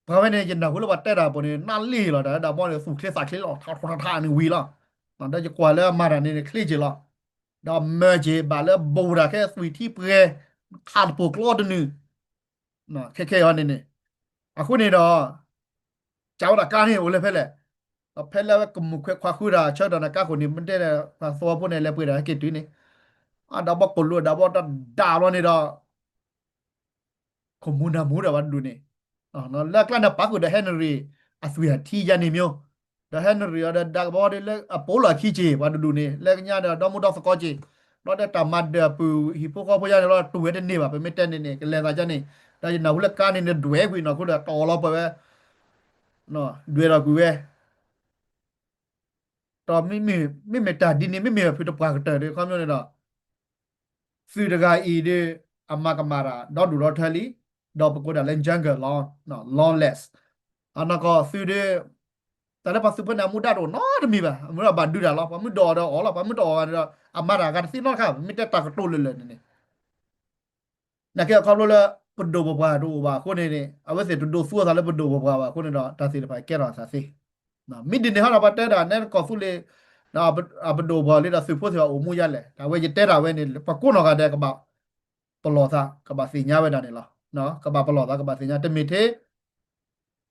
ပှၤဝဲန့ၣ် ယနၢ်ဟူလၢပှၤတဲတၢ်အပူၤန့ၣ် နၢ်လံၣ်လီၤ တၢ်လၢဒးဘီန့ၣ် သူၣ်ချ့သးချ့လီၤ ထးထီထးထးန့ၣ်ဝံၤလီၤ. ဒီးယကွၢ်လၢအမၤတၢ်န့ၣ်န့ၣ် ချ့က့ၤလီၤ. ဒီးမၢက့ၤဘၣ်လၢဘူးတၢ်ခဲသွံၣ်ထံပှဲၤ ခးတပိာ်ကျီတနုာ် ခဲခဲအံၤန့ၣ်န့ၣ် အဃိန့ၣ်ဒီး ကးဝဲဒၣ်ကါန့ၣ် အိၣ်လၢဖဲလဲၣ်, ဒီးဖဲလၢအဝဲကမူၣ်ခွဲးခွါဃုတၢ်ဆၢကတီၢ်န့ၣ် ကါခိၣ်န့ၣ် မ့ၢ်တဲဒီး ပှၤသဝီဖိန့ၣ် လဲၤပှ့ၤတၢ်ဟဲက့ၤတုၤန့ၣ် အဒးဘီကိၣ်လိာ်ဒးဘီတဒၣ်ဘျီန့ၣ်ဒီး ခိၣ်မူနၢ်မူဒီးပှၤတဒူၣ်န့ၣ် လၢအကျါန့ၣ်ပာ်ဃုာ်ဒီး Henry အသွံၣ်အထံယါန့ၣ်မ့ၢ် ဒီး Henry အီၤဒီးဒးကဘီဒီးလၢအပိာ်လီၢ်ခံက့ၤ ပှၤတဒူၣ်န့ၣ် လၢကညါဒီးဒီမူဒီသကိးက့ၤ ဘျီဒီးတၢ်မၤဒၢးပုၢ်ဟံၣ်ဖိဃီဖိယါန့ၣ်လီၤ တူၢ်ဝဲတန့ၢ်ဘၣ် ပမ့ၢ်တဲန့ၣ်န့ၣ် ကလဲၤသးကန့ၣ် ဒီးယနၢ်ဟူလၢကါန့ၣ်န့ၣ် ဒွဲၣ်ကွံာ်နီၢ်ခိဒီး တအီၣ်လီၤပှဲၤဝဲ ဒွဲၣ်ထီၣ်ကွံာ်ဝဲ ဒီးမ့မ့ၢ်တၢ်ဒ်န့ၣ် မ့မ့ၢ်ဖုတပှၢ်ကတၢၢ်ဒီး ခီပညီန့ၣ်ဒီး သုးတဂၤအံၤဒီး အမၤကမၣ်တၢ် ဒီဒူၣ်ဒီထၢလံ, ဒီးပကိးဒၣ်လၢ jungle law, lawless. အနီၢ်ကီၢ်သုးဒီး တၢ်လၢပှၤသုးဖိန့ၣ် အမူဒါတအိၣ်နီတမံၤဘၣ်. အမူဒါဘၣ်ဒုးတၢ်လီၤ. ပှၤမုၢ်ဒိၣ်အီၤဒီးအီၣ်လီၤ. ပှၤမုၢ်တအီၣ်ဘၣ်န့ၣ်ဒီး အမၤတၢ်အဂၤတသ့နီတခါဘၣ်. မ့ၢ်တဲတၢ်ကတိၤလၢာ်လၢာ်န့ၣ်န့ၣ် နာ်က့အခီဖျိလၢ ပဒိၣ်ပပှၢ်တအိၣ်ဘၣ်အဃိန့ၣ်န့ၣ် အဝဲသ့ၣ်တဒိးသူအသးလၢပဒိၣ်ပပှၢ်ဘၣ်အဃိန့ၣ်ဒီး တၢ်သ့ၣ်တဖၣ်ကဲထီၣ်အသးသ့. မ့ၢ်ဒ်န့ၣ်ဟီဒီး ပှၤတဲဒၣ်နဲကီၢ်သူလ့ၤ အပဒိၣ်ပှၤလံဒီးသုးဖိသ့ၣ်တဖၣ်အိၣ်မူယါလဲၣ်, တၢ်ဝဲယတဲဒၣ်ဝဲန့ၣ် ပှၤကိးနီၢ်ဂၤဒဲးကဘၣ်ပလီၢ်သး ကဘၣ်သ့ၣ်ညါဝဲဒၣ်န့ၣ်လီၤ. ကဘၣ်ပလီၢ်သး ကဘၣ်သ့ၣ်ညါ တမ့ၢ်ထဲ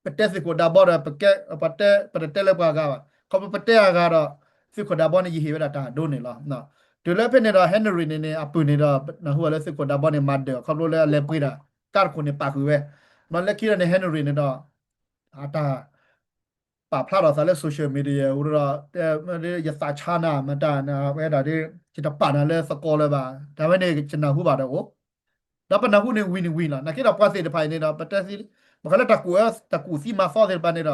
ပတဲသုးခိၣ်ဒးဘီဒီး ပတဲ ပတတဲလၢပှၤဂၤဘၣ်. ခီဖျိပတဲအဂၤဒီး သုးခိၣ်ဒးဘီန့ၣ် ယဟ့ၣ်ဝဲဒၣ်တၢ်ဒိန့ၣ်လီၤ. တုၤလၢဖဲန့ၣ်ဒီး Henry န့ၣ်န့ၣ် အပုၢ်န့ၣ်ဒီး နၢ်ဟူဘၣ်လၢသုးခိၣ်ဒးဘီန့ၣ် မၤဒၢၣ် ခီဖျိလၢအလဲၤပှ့ၤတၢ် ကါတခိၣ်န့ၣ်ပာ်ဃုာ်ဝဲ, ဒီးလၢခံဒီးန့ၣ် Henry န့ၣ်ဒီး အတၢ် ပာ်ဖျါထီၣ်သးလၢ social media အူဒီး ယသးဆါနၤ မတၤနၤဝဲဒၣ်ဒီး ယတပာ်နၤလၢသကိးလၢၤဘၣ်, တၢ်ဝဲန့ၣ် ယနၢ်ဟူဘၣ်ဒီးအိၣ်, ဒီးပနၢ်ဟူန့ၣ်ဝံၤန့ၣ်ဝံၤလီၤ. နာ်က့ဒီးပှၤသ့ၣ်တဖၣ်အံၤန့ၣ်ဒီး ပတဲသ့ ပှၤလၢတၢ်ကူၣ်သံမၤသီသ့ၣ်တဖၣ်န့ၣ်ဒီး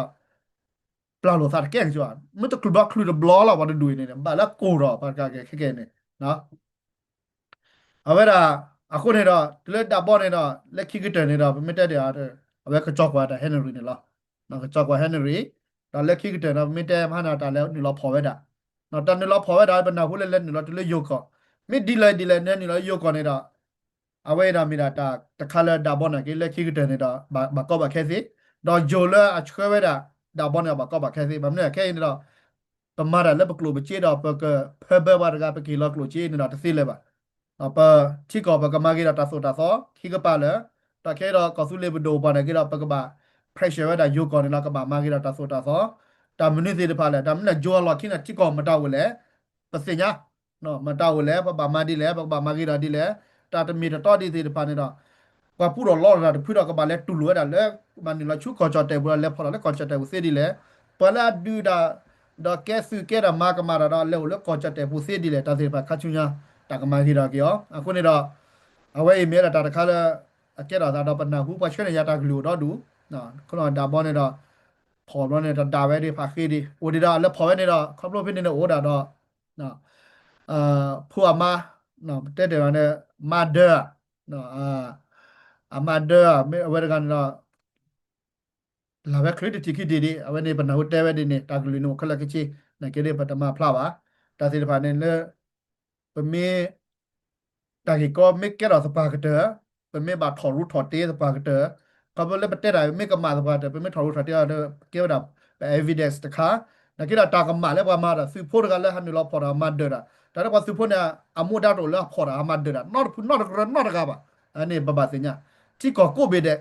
ပျၢ်လိာ်သးတကဲကစီၤ, မ့ၢ်တချုးဘျီချုးတဘျီလီၤ ပှၤတဒူၣ်အံၤန့ၣ် ဘၣ်လၢကိၢ်ဒီး ပှၤတဂၤကဲခဲကဲန့ၣ် အဝဲဒၣ် အဃိန့ၣ်ဒီး တုၤလၢဒးဘီန့ၣ်ဒီး လၢခံကတၢၢ်န့ၣ်ဒီး ပမ့ၢ်တဲဒၣ် အဝဲကစီၤကွၢ်တၢ် Henry န့ၣ်လီၤ. ကစီၤကွၢ် Henry, ဒီးလၢခံကတၢၢ်ဒီး ပမ့ၢ်တဲမဟါန့ၣ် တၢ်လဲၤနုာ်လီၤဖီၣ်ဝဲဒၣ်, တၢ်နုာ်လီၤဖီၣ်ဝဲဒၣ် ပနၢ်ဟူလၢလဲၤနုာ်လီၤတုၤလၢယိၤကီၢ်, မ့ၢ်ဒ်လဲၣ်ဒ်လဲၣ် နုာ်လီၤယိၤကီၢ်န့ၣ်ဒီး အဝဲအံၤဒီးမ့ၢ်ဒၣ်တၢ်တခါလၢဒးဘီန့ၣ်က့ လၢခံကတၢၢ်န့ၣ်ဒီး ဘၣ်ကီဘၣ်ခဲသ့, ဒီးယိၤလၢအဆှၢဝဲဒၣ် ဒးဘီန့ၣ် ဘၣ်ကီဘၣ်ခဲသ့, ဘၣ်မနုၤခဲအံၤန့ၣ်ဒီး ပမၤတၢ်လၢပကျိၣ်ပစ့ဒီး ပကဖၢဘၢပှၤတဂၤ ပကဟ့ၣ်လီၤကျိၣ်စ့န့ၣ်ဒီးတသ့လၢၤဘၣ်. ပထံကီၢ်ပကမၤဂ့ၤဒီးတၢ်သိၣ်တၢ်သီ ခံကပၤလၢာ်, ဒီးခဲအံၤဒီးကီၢ်သူလ့ၤပဒိၣ်ပှၤန့ၣ်က့ဒီး ပကဘၣ် pressure ဝဲဒၣ်ယိၤကီၢ်န့ၣ်လီၤ ကဘၣ်မၤဂ့ၤဒီးတၢ်သိၣ်တၢ်သီ, တၢ်မနုၤသ့ၣ်တဖၣ်လဲၣ်, တၢ်မနုၤလဲၣ် ယိၤအလီၢ်ခံန့ၣ် ထံကီၢ်မတၤအိၣ်လဲၣ်, ပသ့ၣ်ညါ မတၤအိၣ်လဲၣ်, ပဘၣ်မၤဒ်လဲၣ်, ပကဘၣ်မၤဂ့ၤဒီးဒ်လဲၣ်, တၢ်တမ့ၢ်တတီဒ်သ့ၣ်တဖၣ်န့ၣ်ဒီး ပှၤပူထီၣ်လီထီၣ်တၢ်တဖုဒီး ကဘၣ်လဲၤတူၢ်လိာ်ဝဲဒၣ်လၢ ဘၣ်နုာ်လီၤဆူကီၢ်ကၠီၣ်တဲၣ်ပူၤဒီး လဲၤဖီၣ်ထီၣ်လၢကီၢ်ကၠီၣ်တဲၣ်ပူၤသ့ဒ်လဲၣ်, ပှၤလၢအဒုးတၢ် ဒီးကဲသုးကဲတၢ်မၤကမၣ်တၢ်ဒီး လဲၤအိၣ်လၢကီၢ်ကၠီၣ်တဲၣ်ပူၤသ့ဒ်လဲၣ်, တၢ်သ့ၣ်တဖၣ်ခါဆူညါ တၢ်ကမၤဂ့ၤထီၣ်က့ၤအီၤ. အဃိန့ၣ်ဒီး အဝဲအံၤမ့ၢ်ဝဲဒၣ်တၢ်တခါလၢ အကဲထီၣ်သးဒီးပနၢ်ဟူပှၤဆှၢန့ၢ်ယၤတၢ်ကလုၢ်အိၣ်ဒီဒူၣ်, ခိၣ်ဒးဘီန့ၣ်ဒီး ဖီၣ်ဘျီန့ၣ် တဒၣ်ဝဲဒၣ်ဖးဃ့ဒံး အိၣ်ဒံးဒီးလၢဖီၣ်ဝဲန့ၣ်ဒီး ခီဖျိဖဲန့ၣ်န့ၣ်အိၣ်ဒၣ်ဒီး ဖိအမါ တဲတဲဘၣ်န့ၣ် မါဒၢ အမါဒၢ မ့ၢ်အဝဲတဂၤန့ၣ်ဒီး လၢ်ဝဲချုးတထံၣ်ခံထံၣ်ဒံး အဝဲန့ၣ်ပနၢ်ဟူတဲဝဲဒ်န့ၣ် တၢ်ကလုၢ်န့ၣ်အိၣ်ခဲလၢာ်ခဲဆ့ နာ်က့ဒ်ပတမၤဖျါဘၣ်. တၢ်သ့ၣ်တဖၣ်န့ၣ်လၢ ပမ့ၢ် တၢ်ဂ့ၢ်ကီမ့ၢ်ကဲထီၣ်သပှၢ်ကတၢၢ် ပမ့ၢ်ဘၣ်ထီၣ်ရူထီၣ်တ့သပှၢ်ကတၢၢ် ခီဖျိလၢပတဲတၢ်မ့ၢ်ကမၣ်သပှၢ်ကတၢၢ် ပမ့ၢ်ထီၣ်ရူထီၣ်တ့ဒီး ကဲဝဲဒၣ် ပ evidence တခါ, နာ်က့ဒီးတၢ်ကမၣ်လၢပှၤမၤတၢ် သုးဖိတဂၤလၢဟးနုာ်လီၤဖီၣ်တၢ်မၤဒၢၣ်တၢ် တၢ်လၢပှၤသုးဖိန့ၣ် အမူဒါတအိၣ်လၢအဖီၣ်တၢ်အမၤဒၢၣ်တၢ် နီတဖုနီတကရၢနီတဂၤဘၣ်. အန့ၣ်ပဘၣ်သ့ၣ်ညါ ထံကီၢ်ကိးဘ့ၣ်ဒဲး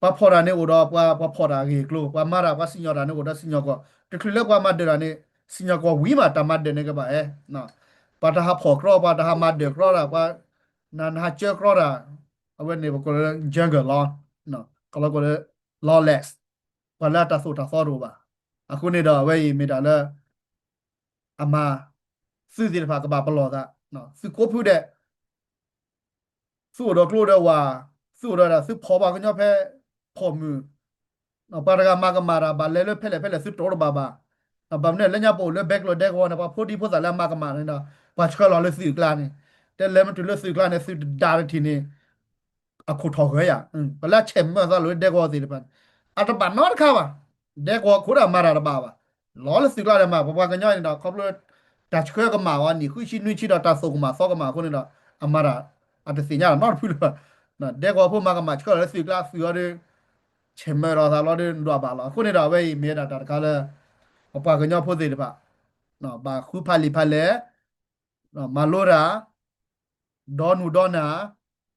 ပှၤဖီၣ်တၢ်န့ၣ်အိၣ်ဒီးပှၤ ပှၤဖီၣ်တၢ်အဂ့ၢ်အကျိၤ ပှၤမၤတၢ် ပှၤစံၣ်ညီၣ်တၢ်န့ၣ်အိၣ်ဒီးစံၣ်ညီၣ်ကွီၢ် တချုးလၢပှၤမၤဒၢၣ်တၢ်န့ၣ် စံၣ်ညီၣ်ကွီၢ်ဝံၤမး တၢ်မၤဒၢၣ်န့ၣ်ကဘၣ်ဟဲ ပှၤတဟးဖီၣ်ကြီ ပှၤတဟးမၤဒၢၣ်ကြီတၢ် ပှၤ နဟးကၢကြီတၢ် အဝဲန့ၣ်ပကိးလၢ jungle law ကလီကိးလၢ lawless ပှၤလၢအတၢ်သိၣ်တၢ်သီတအိၣ်ဘၣ်. အဃိန့ၣ်ဒီးအဝဲအံၤမ့ၢ်တၢ်လၢ အမၤ သုးသ့ၣ်တဖၣ်ကဘၣ်ပလီၢ်သး သုးကိးဖုဒဲး သုးအိၣ်ဒီးကျိဒီးဝၤ သုးအိၣ်ဒီးဒၣ် သုဖီၣ်ပှၤကညီဖဲ ဖီၣ်မုၢ် ပှၤတဂၤမၤကမၣ်တၢ် ဘၣ်လဲၤလၢဖဲလဲၣ်ဖဲလဲၣ် သုတအိၣ်တဘၣ်ဘၣ်. ဘၣ်မနုၤလၢညါပအိၣ်လၢဘဲကျိၤဒဲကဝီၤန့ၣ် ပှၤဖိဒံဖိသၣ်လၢအမၤကမၣ်န့ၣ်ဒီး ပှၤဆှၢလီၤလၢသုးကျါန့ၣ် တဲလဲၤမ့ၢ်တုၤလၢသုးကျါန့ၣ် သုးတဒါတထံၣ်န့ၣ် အခိၣ်ထီၣ်ဂၢၤယၤ ပှၤလၢအဆဲးမၢသးလီၤလၢဒဲကဝီၤသ့ၣ်တဖၣ်န့ၣ် အတဘၣ်နီတခါဘၣ်. ဒဲကဝီၤခိၣ်ဒၣ်မၤတၢ်တဘၣ်ဘၣ်. လီၤလၢသုးကျါန့ၣ်မး ပပှၤကညီန့ၣ်ဒီး ခီဖျိ တၢ်ဆှၢကမၣ်ဝဲ နံၣ်ဃုဆံနွံဆံဒီးတၢ်သိၣ်ကမၣ်သီကမၣ်အဃိန့ၣ်ဒီး အမၤတၢ် အတသ့ၣ်ညါတၢ်နီတဖုလၢၤဘၣ်. ဒဲကဝီၤဖိမၤကမၣ်ဆှၢလီၤလၢသုးကျါသုးအီၤဒီး ဆဲးမၢလီၤသးလီၤဒီးဒွးဘၣ်လီၤ. အဃိန့ၣ်ဒီးအဝဲအံၤမ့ၢ်ဝဲဒၣ်တၢ်တခါလၢ ပပှၤကညီဖိသ့ၣ်တဖၣ် ဘၣ်ဃုဖးလံာ်ဖးလဲၢ် မၤလိတၢ် ဒီနူၤဒီနၢ်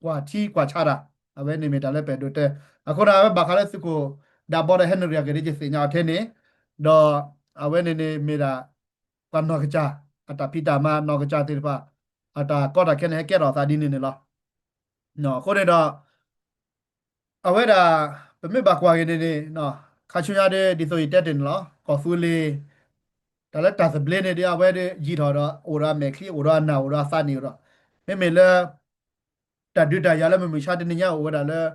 ကွၢ်ထံကွၢ်ဆးတၢ် အဝဲန့ၣ်မ့ၢ်တၢ်လၢပအဲၣ်ဒိးတဲ. အဃိန့ၣ် အဝဲဘၣ်ဃးလၢသုးခိၣ်ဒးဘီဒီး Henry အဂ့ၢ်ဒ်ယသ့ၣ်ညါအီၤထဲန့ၣ် ဒီးအဝဲန့ၣ်န့ၣ်မ့ၢ်ဒၣ် ပှၤနီၢ်ကစၢ် အတၢ်ဖံးတၢ်မၤနီၢ်ကစၢ်သ့ၣ်တဖၣ် အတၢ်ကီတၢ်ခဲန့ၣ် ဟဲကဲထီၣ်သးဒ်န့ၣ်န့ၣ်လီၤ. အဃိန့ၣ်ဒီး အဝဲဒၣ် ပမ့ၢ်ဘၣ်ကွၢ်က့ၤန့ၣ်န့ၣ် ခါဆူညါဒီး ဒ်သိးယတဲတ့ၢ်န့ၣ်လီၤ ကီၢ်သူလ့ၤ တၢ်လၢတၢ်သဘျ့န့ၣ်ဒီး အဝဲဒၣ်ယံာ်ထီၣ်ဒီး အိၣ်ဒီးအမဲာ်ချံ အိၣ်ဒီးအသးနံၣ်အိၣ်ဒီး မ့မ့ၢ်လၢ တၢ်ဒုးတၢ်ယၤလၢမုၢ်မဆါတနံၤညါအိၣ်ဝဲဒၣ်လၢ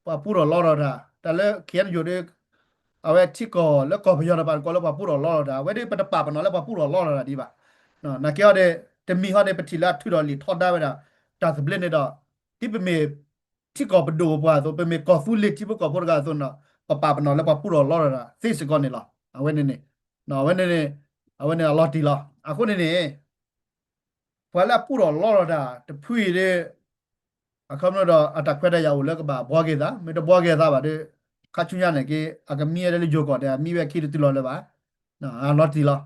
ပှၤပူထီၣ်လီထီၣ်တၢ် တၢ်လၢ ခ့ၣ်အဲၣ်ယူၣ် ဒီး အဝဲထံကီၢ်လၢကီၢ်ပယီၤတဖၣ်ကိးလၢပှၤပူထီၣ်လီထီၣ်တၢ် အဝဲဒၣ်ပတပာ်ပနီၣ်လၢပှၤပူထီၣ်လီထီၣ်တၢ်ဒံးဘၣ်. နာ်က့အီၤဒီး တမံၤဟီဒီး ပထံၣ်လၢအထုးထီၣ်လံာ်ထီဒါဝဲဒၣ် တၢ်သဘျ့န့ၣ်ဒီး ဒ်ပမ့ၢ် ထံကီၢ်ပဒိၣ်ပပှၢ်အသိး ပမ့ၢ်ကီၢ်သူလ့ၤထံဖိကီၢ်ဖိတဂၤအသိးန့ၣ်ဒီး ပပာ်ပနီၣ်လၢပှၤပူထီၣ်လီထီၣ်တၢ်သ့စ့ၢ်ကီးန့ၣ်လီၤ. အဝဲန့ၣ်န့ၣ် အဝဲန့ၣ် အဝဲန့ၣ်အလီၤတံၢ်လီၤ. အဃိန့ၣ်န့ၣ် ပှၤလၢအပူထီၣ်လီထီၣ်တၢ်တဖုအံၤဒီး အခီပညီဒီး အတၢ်ခွဲးတၢ်ယာ်အိၣ်လၢကဘၣ်ဘှီက့ၤသး မ့ၢ်တဘှီက့ၤသးဘၣ်ဒီး ခါဆူညါန့ၣ်က့ အကမံဝဲဒၣ်လၢယိၤကီၢ်ဒီး အမံဝဲခံတတုၤလီၤလၢၤဘၣ်, အလီၤတံၢ်လီၤ.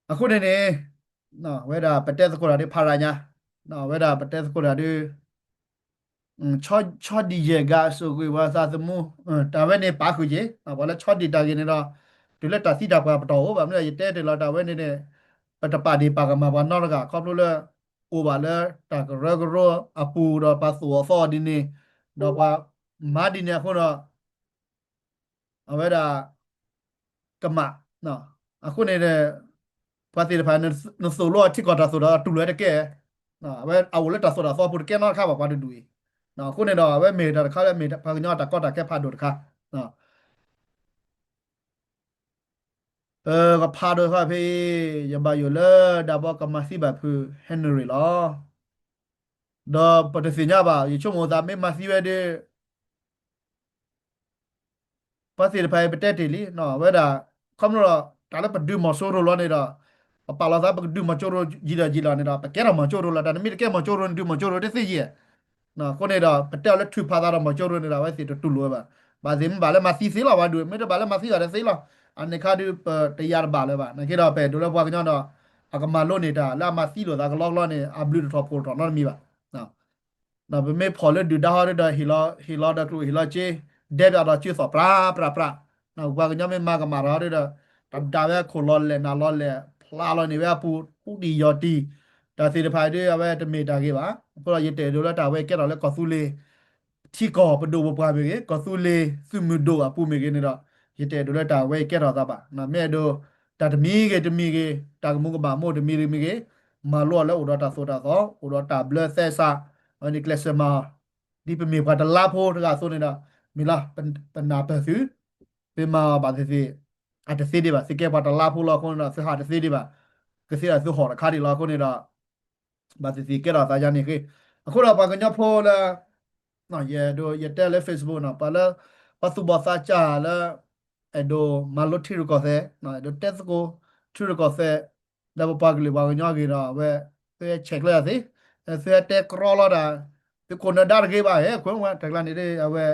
အဃိန့ၣ်န့ၣ် ဝဲဒၣ်ပတဲသကိးတၢ်ဒ်ဖးရၤညါ, ဝဲဒၣ်ပတဲသကိးတၢ်ဒ် ဆီဒံၣ်ယဲၢ်ဂၤ စိာ်ကွံာ်ပှၤသးသမူ, တၢ်ဝဲန့ၣ်ပာ်ဃုာ်က့ၤ ပှၤလၢဆီဒံၣ်တၢ်ဂ့ၢ်န့ၣ်ဒီး တုၤလၢတၢ်သံတၢ်ပှၢ်ပတီၢ်အိၣ်ဘၣ်မနုၤ ယတဲတ့ၢ်လီၤတၢ်ဝဲန့ၣ်န့ၣ် ပတပာ်ဒ့ၣ်ပာ်ကမၣ်ပှၤနီတဂၤ ခီဖျိလၢ အိၣ်ဘၣ်လၢတၢ်ကရၢကရိအပူၤဒီးပှၤသိၣ်အီၤသီအီၤဒ်န့ၣ်, ဒီးပှၤမၤဒ်န့ၣ်အဃိဒီး အဝဲဒၣ် ကမၣ်, အဃိန့ၣ် ပှၤသ့ၣ်တဖၣ် နသိၣ်လိအထံကီၢ်တၢ်သိၣ်ဒီးတူၢ်လိာ်ဝဲတကဲ, အဝဲအအိၣ်လၢတၢ်သိၣ်တၢ်သီပူၤတကဲနီတခါဘၣ် ပှၤတဒူၣ်အံၤ, အဃိန့ၣ်ဒီး အဝဲမ့ၢ်တၢ်တခါလၢမ့ၢ်ပှၤကညီတၢ်ကီတၢ်ခဲဖးဒိၣ်တခါ ပကဖးဒိၣ်တခါဖဲအံၤ ယဘၣ်ယိၣ်လၢဒၣ်ဘီကမၤသံဘၣ်ဖု Henry လီၤ. ဒီးပတသ့ၣ်ညါဘၣ် ယဆိကမိၣ်သးမ့ၢ်မၤသံဝဲဒီး ပှၤသ့ၣ်တဖၣ်အံၤပတဲတ့ၢ်လံ ဝဲဒၣ် ခီဖျိဒီး တၢ်လၢပဒုးမီၤစိရိၤလီၤန့ၣ်ဒီး ပပာ်လီၤသးပကဒုးမီၤစိရိၤယံာ်ဒီးယံာ်လီၤန့ၣ်ဒီး ပကဲထီၣ်မီၤစိရိၤလီၤ တၢ်နမ့ၢ်တကဲမီၤစိရိၤန့ၣ် ဒုးမီၤစိရိၤတသ့ယဲၢ် အဃိန့ၣ်ဒီး ပတဲအီၤလၢထုးဖးသးဒီးမီၤစိရိၤန့ၣ်ဒီး အဝဲသ့ၣ်တတူၢ်လိာ်ဝဲဘၣ်. ဘၣ်သ့ၣ်မ့ၢ်ဘၣ်လၢမၤသံသ့လီၤ ပှၤဒုး မ့ၢ်တဘၣ်လၢမၤသံဘၣ်တသ့လီၤ. အန့ၣ်ခါဒုးပတယၤတဘၣ်လၢၤဘၣ်. နာ်က့ဒီး ပအဲၣ်ဒိးလၢပှၤကညီဒီး အကမၤလိန့ၢ်တၢ်လၢအမၤသံလိာ်သးကလီကလီန့ၣ် အဘျုးတထီၣ်ဖှိၣ်တထီၣ်နီတမံၤဘၣ်. ဒီးပမ့ၢ်ဖီၣ်လၢဒုၣ်ဒါဟီဒီး ဟ့ၣ်လီၤ ဟ့ၣ်လီၤဒီးကျိၣ်ဟ့ၣ်လီၤစ့ ဒဲးပၠးဒီးစုသိၣ်ပြးပြးပြး, ပှၤကညီမ့ၢ်မၤကမၣ်တၢ်ဟီဒီး တဒါဝဲခိၣ်လီၤလဲၣ်နးလီၤလဲၣ် ဖျါလီၤန့ၢ်ဝဲအပူၤ အူတံၢ်ယီၤတံၢ်, တၢ်သ့ၣ်တဖၣ်ဒီး အဝဲတမ့ၢ်တၢ်ဂ့ၤဘၣ်. အဃိဒီးယတအဲၣ်ဒိးလၢတၢ်ဝဲကဲထီၣ်လၢကီၢ်သူလ့ၤ ထံကီၢ်ပဒိၣ်ပပှၢ်မ့ၢ်ဂ့ၤ ကီၢ်သူလ့ၤသုးမုၢ်ဒိၣ်အပူၤမ့ၢ်ဂ့ၤန့ၣ်ဒီး ယတအဲၣ်ဒိးလၢတၢ်ဝဲကဲထီၣ်သးဘၣ်. မ့ၢ်အဲၣ်ဒိး တၢ်တမံၤဂ့ၤတမံၤဂ့ၤ တၢ်ကမူကမၣ်မိၢ်တမံၤဂ့ၤမ့ၢ်ဂ့ၤ မၤလိအီၤလၢအိၣ်ဒီးတၢ်သိၣ်တၢ်သီ အိၣ်ဒီးတၢ်ဘျၢသဲစး အဝဲန့ၣ်ကျဲးစၢးမၤအီၤ ဒ်ပမ့ၢ်ပှၤတလါဖိတဂၤအသိးန့ၣ်ဒီး မ့ၢ်လီၤ ပနၢ်ပၢၢ်သု သုမၤအီၤဘၣ်သ့ၣ်သ့ၣ် အတသ့ဒံးဘၣ် သုကဲပှၤတလါဖိလီၤအဃိန့ၣ်ဒီး သုဟးတသ့ဒံးဘၣ် ကသ့ဒီးသုဟီၣ်တခါဒံးလီၤအဃိန့ၣ်ဒီး ဘၣ်သ့ၣ်သ့ၣ်ကဲထီၣ်သးယါန့ၣ်ဃ့ အဃိဒီးပှၤကညီဖိလၢ ယအဲၣ်ဒိး ယတဲလၢ Facebook နီၤ ပှၤလၢ ပှၤသူၣ်ဘီၣ်သးစၢ်လၢ အဲၣ်ဒိးမၤလိထံရူၢ်ကီၢ်သဲး အဲၣ်ဒိးတဲသကိး ထံရူၢ်ကီၢ်သဲး လၢပပှၤကလုာ်ပှၤကညီအဂ့ၢ်ဒီး အဝဲ သုဟဲဆဲးကျၢသ့ သုဟဲတဲကြီလီၤတၢ် သုခိၣ်နၢၤဒါတဂ့ၤဘၣ်ဟဲ ခွဲးဝဲတၢ်ကျါန့ၣ် အဝဲ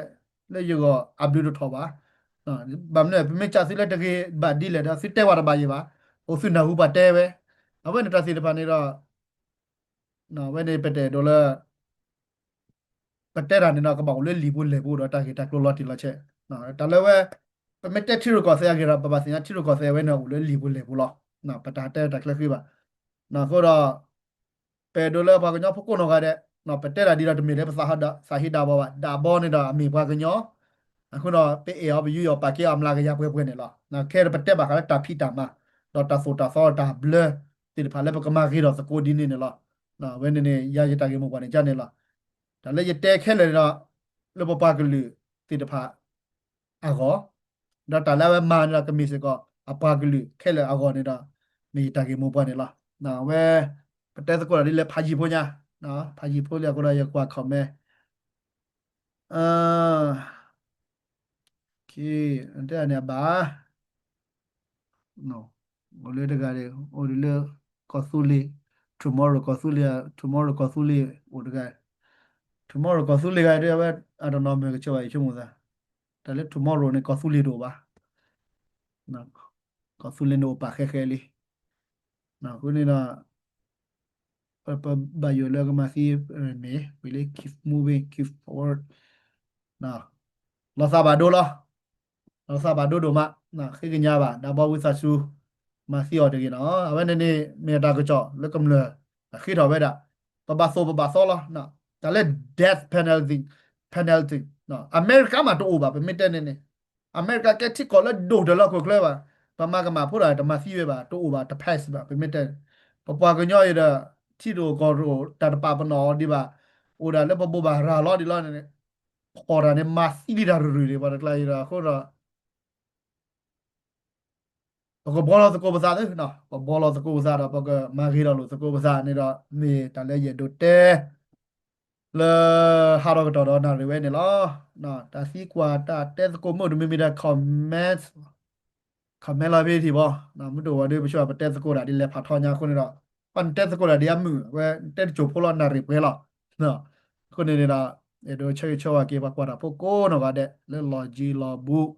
လၢယဂီၢ်အဘျုးတထီၣ်ဘၣ် ဘၣ်မနုၤ ပမ့ၢ်စံးသုလၢတဂ့ၤဘၣ်ဒ်လဲၣ်ဒီး သုတဲပှၤတဘၣ်ယံၤဘၣ် အိၣ်သုနၢ်ဟူပှၤတဲဝဲ အဝဲန့ၣ်တၢ်သ့ၣ်တဖၣ်န့ၣ်ဒီး အဝဲန့ၣ်ပတအဲၣ်ဒိးလၢ ပတဲတၢ်န့ၣ်ဒီး ကဘၣ်အိၣ်လၢလံာ်ပူၤလဲၢ်ပူၤဒီးတၢ်ဂ့ၢ်တၢ်ကျိၤလီၤတံၢ်လီၤဆဲး တၢ်လၢဝဲ ပမ့ၢ်တဲထံရူၢ်ကီၢ်သဲးအဂ့ၢ်ဒီး ပဘၣ်သ့ၣ်ညါထံရူၢ်ကီၢ်သဲးဝဲန့ၣ် အိၣ်လၢလံာ်ပူၤလဲၢ်ပူၤလီၤ. ပတၢ်တဲတၢ်ချၢဃံဘၣ်. အဃိဒီး ပအဲၣ်ဒိးလၢပှၤကညီဖိကိးနီၢ်ဂၤဒဲး ပတဲတၢ်ဒ်ဒီးတမ့ၢ်လၢပသးဟးဒးဘီဘၣ် ဒးဘီန့ၣ်ဒီးအမ့ၢ်ပှၤကညီ အဃိဒီး ပအဲၣ်အီၤပယူးအီၤပာ်ကဲအီၤအမျးကယၤပှဲၤပှဲၤန့ၣ်လီၤ. ခဲဒီးပတဲဘၣ်ဃးလၢတၢ်ဖံးတၢ်မၤ ဒီးတၢ်သိၣ်တၢ်သီတၢ်ဘျၢသ့ၣ်တဖၣ်လၢပကမၤဂ့ၤထီၣ်သကိးဒ်န့ၣ်န့ၣ်လီၤ. အဝဲန့ၣ်န့ၣ် ယၤယတၢ်ဂ့ၢ်မိၢ်ပှၢ်န့ၣ်ကန့ၣ်လီၤ. တၢ်လၢယတဲခဲလၢာ်န့ၣ်ဒီး လၢပပှၤကလုာ်သ့ၣ်တဖၣ် အဂီၢ်, ဒီးတၢ်လၢအဝဲမၤန့ၣ်ဒီးကမ့ၢ်စ့ၢ်ကီး အပှၤကလုာ်ခဲလၢာ်အဂီၢ်န့ၣ်ဒီး မ့ၢ်ယတၢ်ဂ့ၢ်မိၢ်ပှၢ်န့ၣ်လီၤ. အဝဲ ပတဲသကိးတၢ်ဒ်လၢဖးယံၤဖိညါ, ဖးယံၤဖိလံအဃိဒီးယကွၢ် comment, တဲန့ၣ်အဘၣ် အိၣ်လၢတဂၤန့ၣ် အိၣ်ဒ်လၢ ကီၢ်သူလ့ၤ tomorrow ကီၢ်သူလ့ၤ tomorrow ကီၢ်သူလ့ၤ အိၣ်တဂၤ tomorrow ကီၢ်သူလ့ၤဂၤဒ်အဝဲ အတနီၤမ့ၢ်ကဆၢဘၣ် ယဆိကမိၣ်သး တၢ်လၢ tomorrow န့ၣ် ကီၢ်သူလ့ၤတအိၣ်ဘၣ် ကီၢ်သူလ့ၤန့ၣ်အိၣ်ပာ်ဃဲဃဲလံ အဃိန့ၣ်ဒီး ပဘၣ်ယိၣ်လၢကမၤသံမ့ၢ် ဝံၤလၢ keep moving, keep forward လီၤသးဘၣ်ဒိလီၤ. လီၤသးဘၣ်ဒိဒိၣ်မး, ဃ့ကညးဘၣ် ဒၣ်ဘီဝံသးစူၤ မၤသံအီၤတဂ့ၤနီၤ. အဝဲန့ၣ်န့ၣ် မ့ၢ်တၢ်ကစီၣ်လၢကမျၢၢ် အဃ့ထီၣ်ဝဲဒၣ် ပဘၣ်သိၣ်ပဘၣ်သီလီၤ. တၢ်လၢ death penalty, penalty အမဲရကၤမးတအိၣ်ဘၣ် ပမ့ၢ်တဲန့ၣ်န့ၣ် အမဲရကၤကဲထံကီၢ်လၢဒိၣ်တၢ်လၢဟီၣ်ခိၣ်ချၢဘၣ်. ပမၤကမၣ်ဖိဒီးတမၤသံဝဲဘၣ် တအိၣ်ဘၣ် တ pass ဘၣ် ပမ့ၢ်တဲန့ၣ် ပပှၤကညီအံၤဒီး ထံတအိၣ်ကီၢ်တအိၣ် တၢ်တပာ်ပနီၣ်အီၤဒံးဘၣ် အိၣ်ဒၣ်လၢပဘိးဘၣ်ရၤလီၤဒ်လီၤန့ၣ် ဖီၣ်တၢ်န့ၣ် မၤသံဒံးတၢ်ရုၢ်ရုၢ်န့ၣ် ပှၤတကျါအံၤဒီး အဃိဒီး ပကဘှီလီၤသကိးပသးသ့, ပဘှီလီၤသကိးပသးဒီး ပကမၤဂ့ၤထီၣ်လိာ်သကိးပသးန့ၣ်ဒီး မ့ၢ်တၢ်လၢယအဲၣ်ဒိးတဲ လၢဟးထီၣ်ကတီၢ်ဒီးနၣ်ရံၣ်ဝဲန့ၣ်လီၤ. တၢ်သံကွၢ်တၢ်တဲသကိးမုၣ်တမံၤမံၤဒီး comment, comment လီၤဖဲထံၣ်ဘီ, မုၢ်တအိၣ်ဝဲဒီး ပဆိပတဲသကိးတၢ်ဒ်လဲၣ်ဖးထီညါအဃိန့ၣ်ဒီး ပှၤနတဲသကိးတၢ်ဒ်အမုၣ် အဝဲတဲတစိၢ်ဖိလီၤ နၣ်ရံၣ်ပှဲၤလီၤ. အဃိန့ၣ်န့ၣ်ဒီး အဲၣ်ဒိးဆၢဂ့ၤဆၢဝါက့ၤ ပှၤကွၢ်တၢ်ဖိကိးနီၢ်ဂၤဒဲး လၢလီၢ်ကံလီၢ်ဘူး,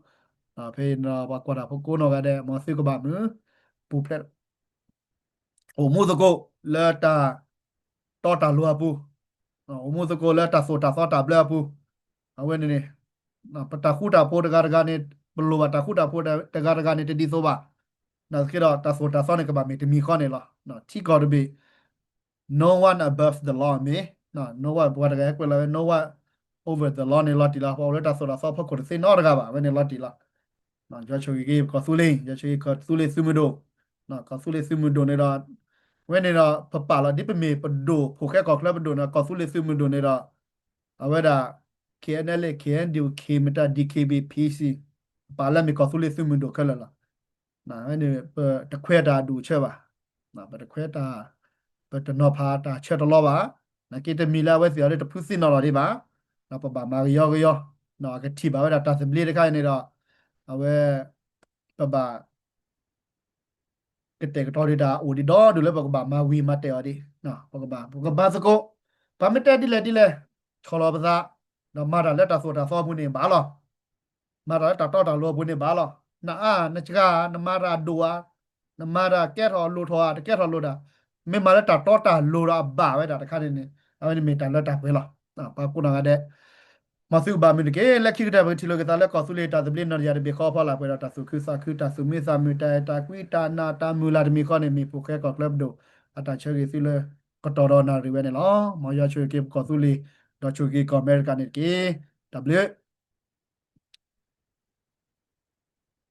ဖဲအံၤန့ၣ်ဒီး ပှၤကွၢ်တၢ်ဖိကိးနီၢ်ဂၤဒဲး မ်သုကဘၣ်မုာ် ပူၤဖျဲး အိၣ်မူသကိးလၢတၢ်တီတၢ်လိၤအပူၤ, အိၣ်မူသကိးလၢတၢ်သိၣ်တၢ်သီတၢ်ဘျၢအပူၤ, အဝဲန့ၣ်န့ၣ် ပတၢ်ဃူတၢ်ဖိးတဂၤတဂၤန့ၣ် ပလိၣ်ဘၣ်တၢ်ဃူတၢ်ဖိးတဂၤတဂၤန့ၣ် တဒ်သိးဘၣ်, နာ်သက့ဒီး တၢ်သိၣ်တၢ်သီန့ၣ် ကဘၣ်မ့ၢ်တမံၤဃီန့ၣ်လီၤ. ထံကီၢ်တဘ့ၣ် no one above the law မ့ၢ် no one ပှၤတဂၤဟဲကွဲးလီၤဝဲ no one over the law န့ၣ်လီၤတံၢ်လီၤ. ပှၤအိၣ်လၢတၢ်သိၣ်တၢ်သီဖီခိၣ်တသ့နီတဂၤဘၣ် အဝဲန့ၣ်လီၤတံၢ်လီၤ. ယွၤဆိၣ်ဂ့ၤက့ၤပကီၢ်သူလ့ၤ, ယွၤဆိၣ်ဂ့ၤကီၢ်သူလ့ၤသုးမုၢ်ဒိၣ်, ကီၢ်သူလ့ၤသုးမုၢ်ဒိၣ်န့ၣ်ဒီး ဝဲန့ၣ်ဒီး ပပာ်လီၤ ဒ်ပမ့ၢ်ပဒိၣ် ဖိၣ်ဃဲကီၢ်ချၢပဒိၣ်န့ၣ် ကီၢ်သူလ့ၤသုးမုၢ်ဒိၣ်န့ၣ်ဒီး အဝဲဒၣ် K N L A, K N D O, K မတၤ D K B A, P C ပပာ်လၢမ့ၢ်ကီၢ်သူလ့ၤသုးမုၢ်ဒိၣ်ခဲလၢာ်လီၤ. ဝဲန့ၣ် ပတခွဲးတၢ်အဒူၣ်အဆၢဘၣ်, ပတခွဲးတၢ်, ပတနီၤဖးတၢ်ဆၢတလီဘၣ်, နာ်က့တမံၤလၢအဝဲသ့ၣ်အီၤလၢတဖုသ့ၣ်နီၣ်လီၤဒံးဘၣ်, ပဘၣ်မၤကယီကယီ, အကထံၣ်ဘၣ်ဝဲဒၣ်တၢ်သဘျ့တခါအံၤန့ၣ်ဒီး အဝဲ ပဘၣ် ကတဲာ်ကတီၤဒံးတၢ်အိၣ်ဒံးဒီဒူၣ်လၢပကဘၣ်မၤဝံၤမၤတဲာ်အီၤဒံး, ပကဘၣ်, ပကဘၣ်သကိး, ပမ့ၢ်တဲဒ်လဲၣ်ဒ်လဲၣ်, ဆီၣ်လီၤပသး, ဒီးမၤတၢ်လၢတၢ်သိၣ်တၢ်သီအပူၤန့ၣ်ဘၣ်လီၤ. မၤတၢ်လၢတၢ်တီတၢ်လိၤအပူၤန့ၣ်ဘၣ်လီၤ. နအါ, နစှၤ, နမၤတၢ်ဒိၣ်ဧါ, နမၤတၢ်ကဲထီၣ်လိၣ်ထီၣ်ဧါ, တကဲထီၣ်လိၣ်တၢ်, မ့ၢ်မၤလၢတၢ်တီတၢ်လိၤဒီးအဘၣ်ဝဲဒၣ်တခါန့ၣ်န့ၣ် အဝဲန့ၣ်မ့ၢ်တၢ်လၢတၢ်ပှဲၤလီၤ. ပှၤကိးနီၢ်ဂၤဒဲး မ်သုကဘၣ်မုာ်တက့ၢ်. လၢခံကတၢၢ် ပကထံၣ်လိာ်က့ၤသးလၢကီၢ်သူလ့ၤတၢ်သဘျ့နီၢ်တယၢ်တဘ့ၣ်ဃီဖီလာ်ပှဲၤဒီးတၢ်သူၣ်ခုသးခု, တၢ်သူၣ်မံသးမုာ်, တၢ်အဲၣ်တၢ်ကွံ, တၢ်နာ်တၢ်မုၢ်လၢ်တမံၤဃီန့ၣ် မ့ၢ်ဖိၣ်ဃဲကီၢ်ချၢပဒိၣ် အတၢ်ဆၢဂ့ၤသုလၢ ကတီၢ်ဒီးနၣ်ရံၣ်ဝဲန့ၣ်လီၤ. မ်ယွၤဆိၣ်ဂ့ၤက့ၤပကီၢ်သူလ့ၤ, ဒီးဆိၣ်ဂ့ၤက့ၤကီၢ်အမဲရကၤန့ၣ်တက့ၢ်. တၢ်ဘျုး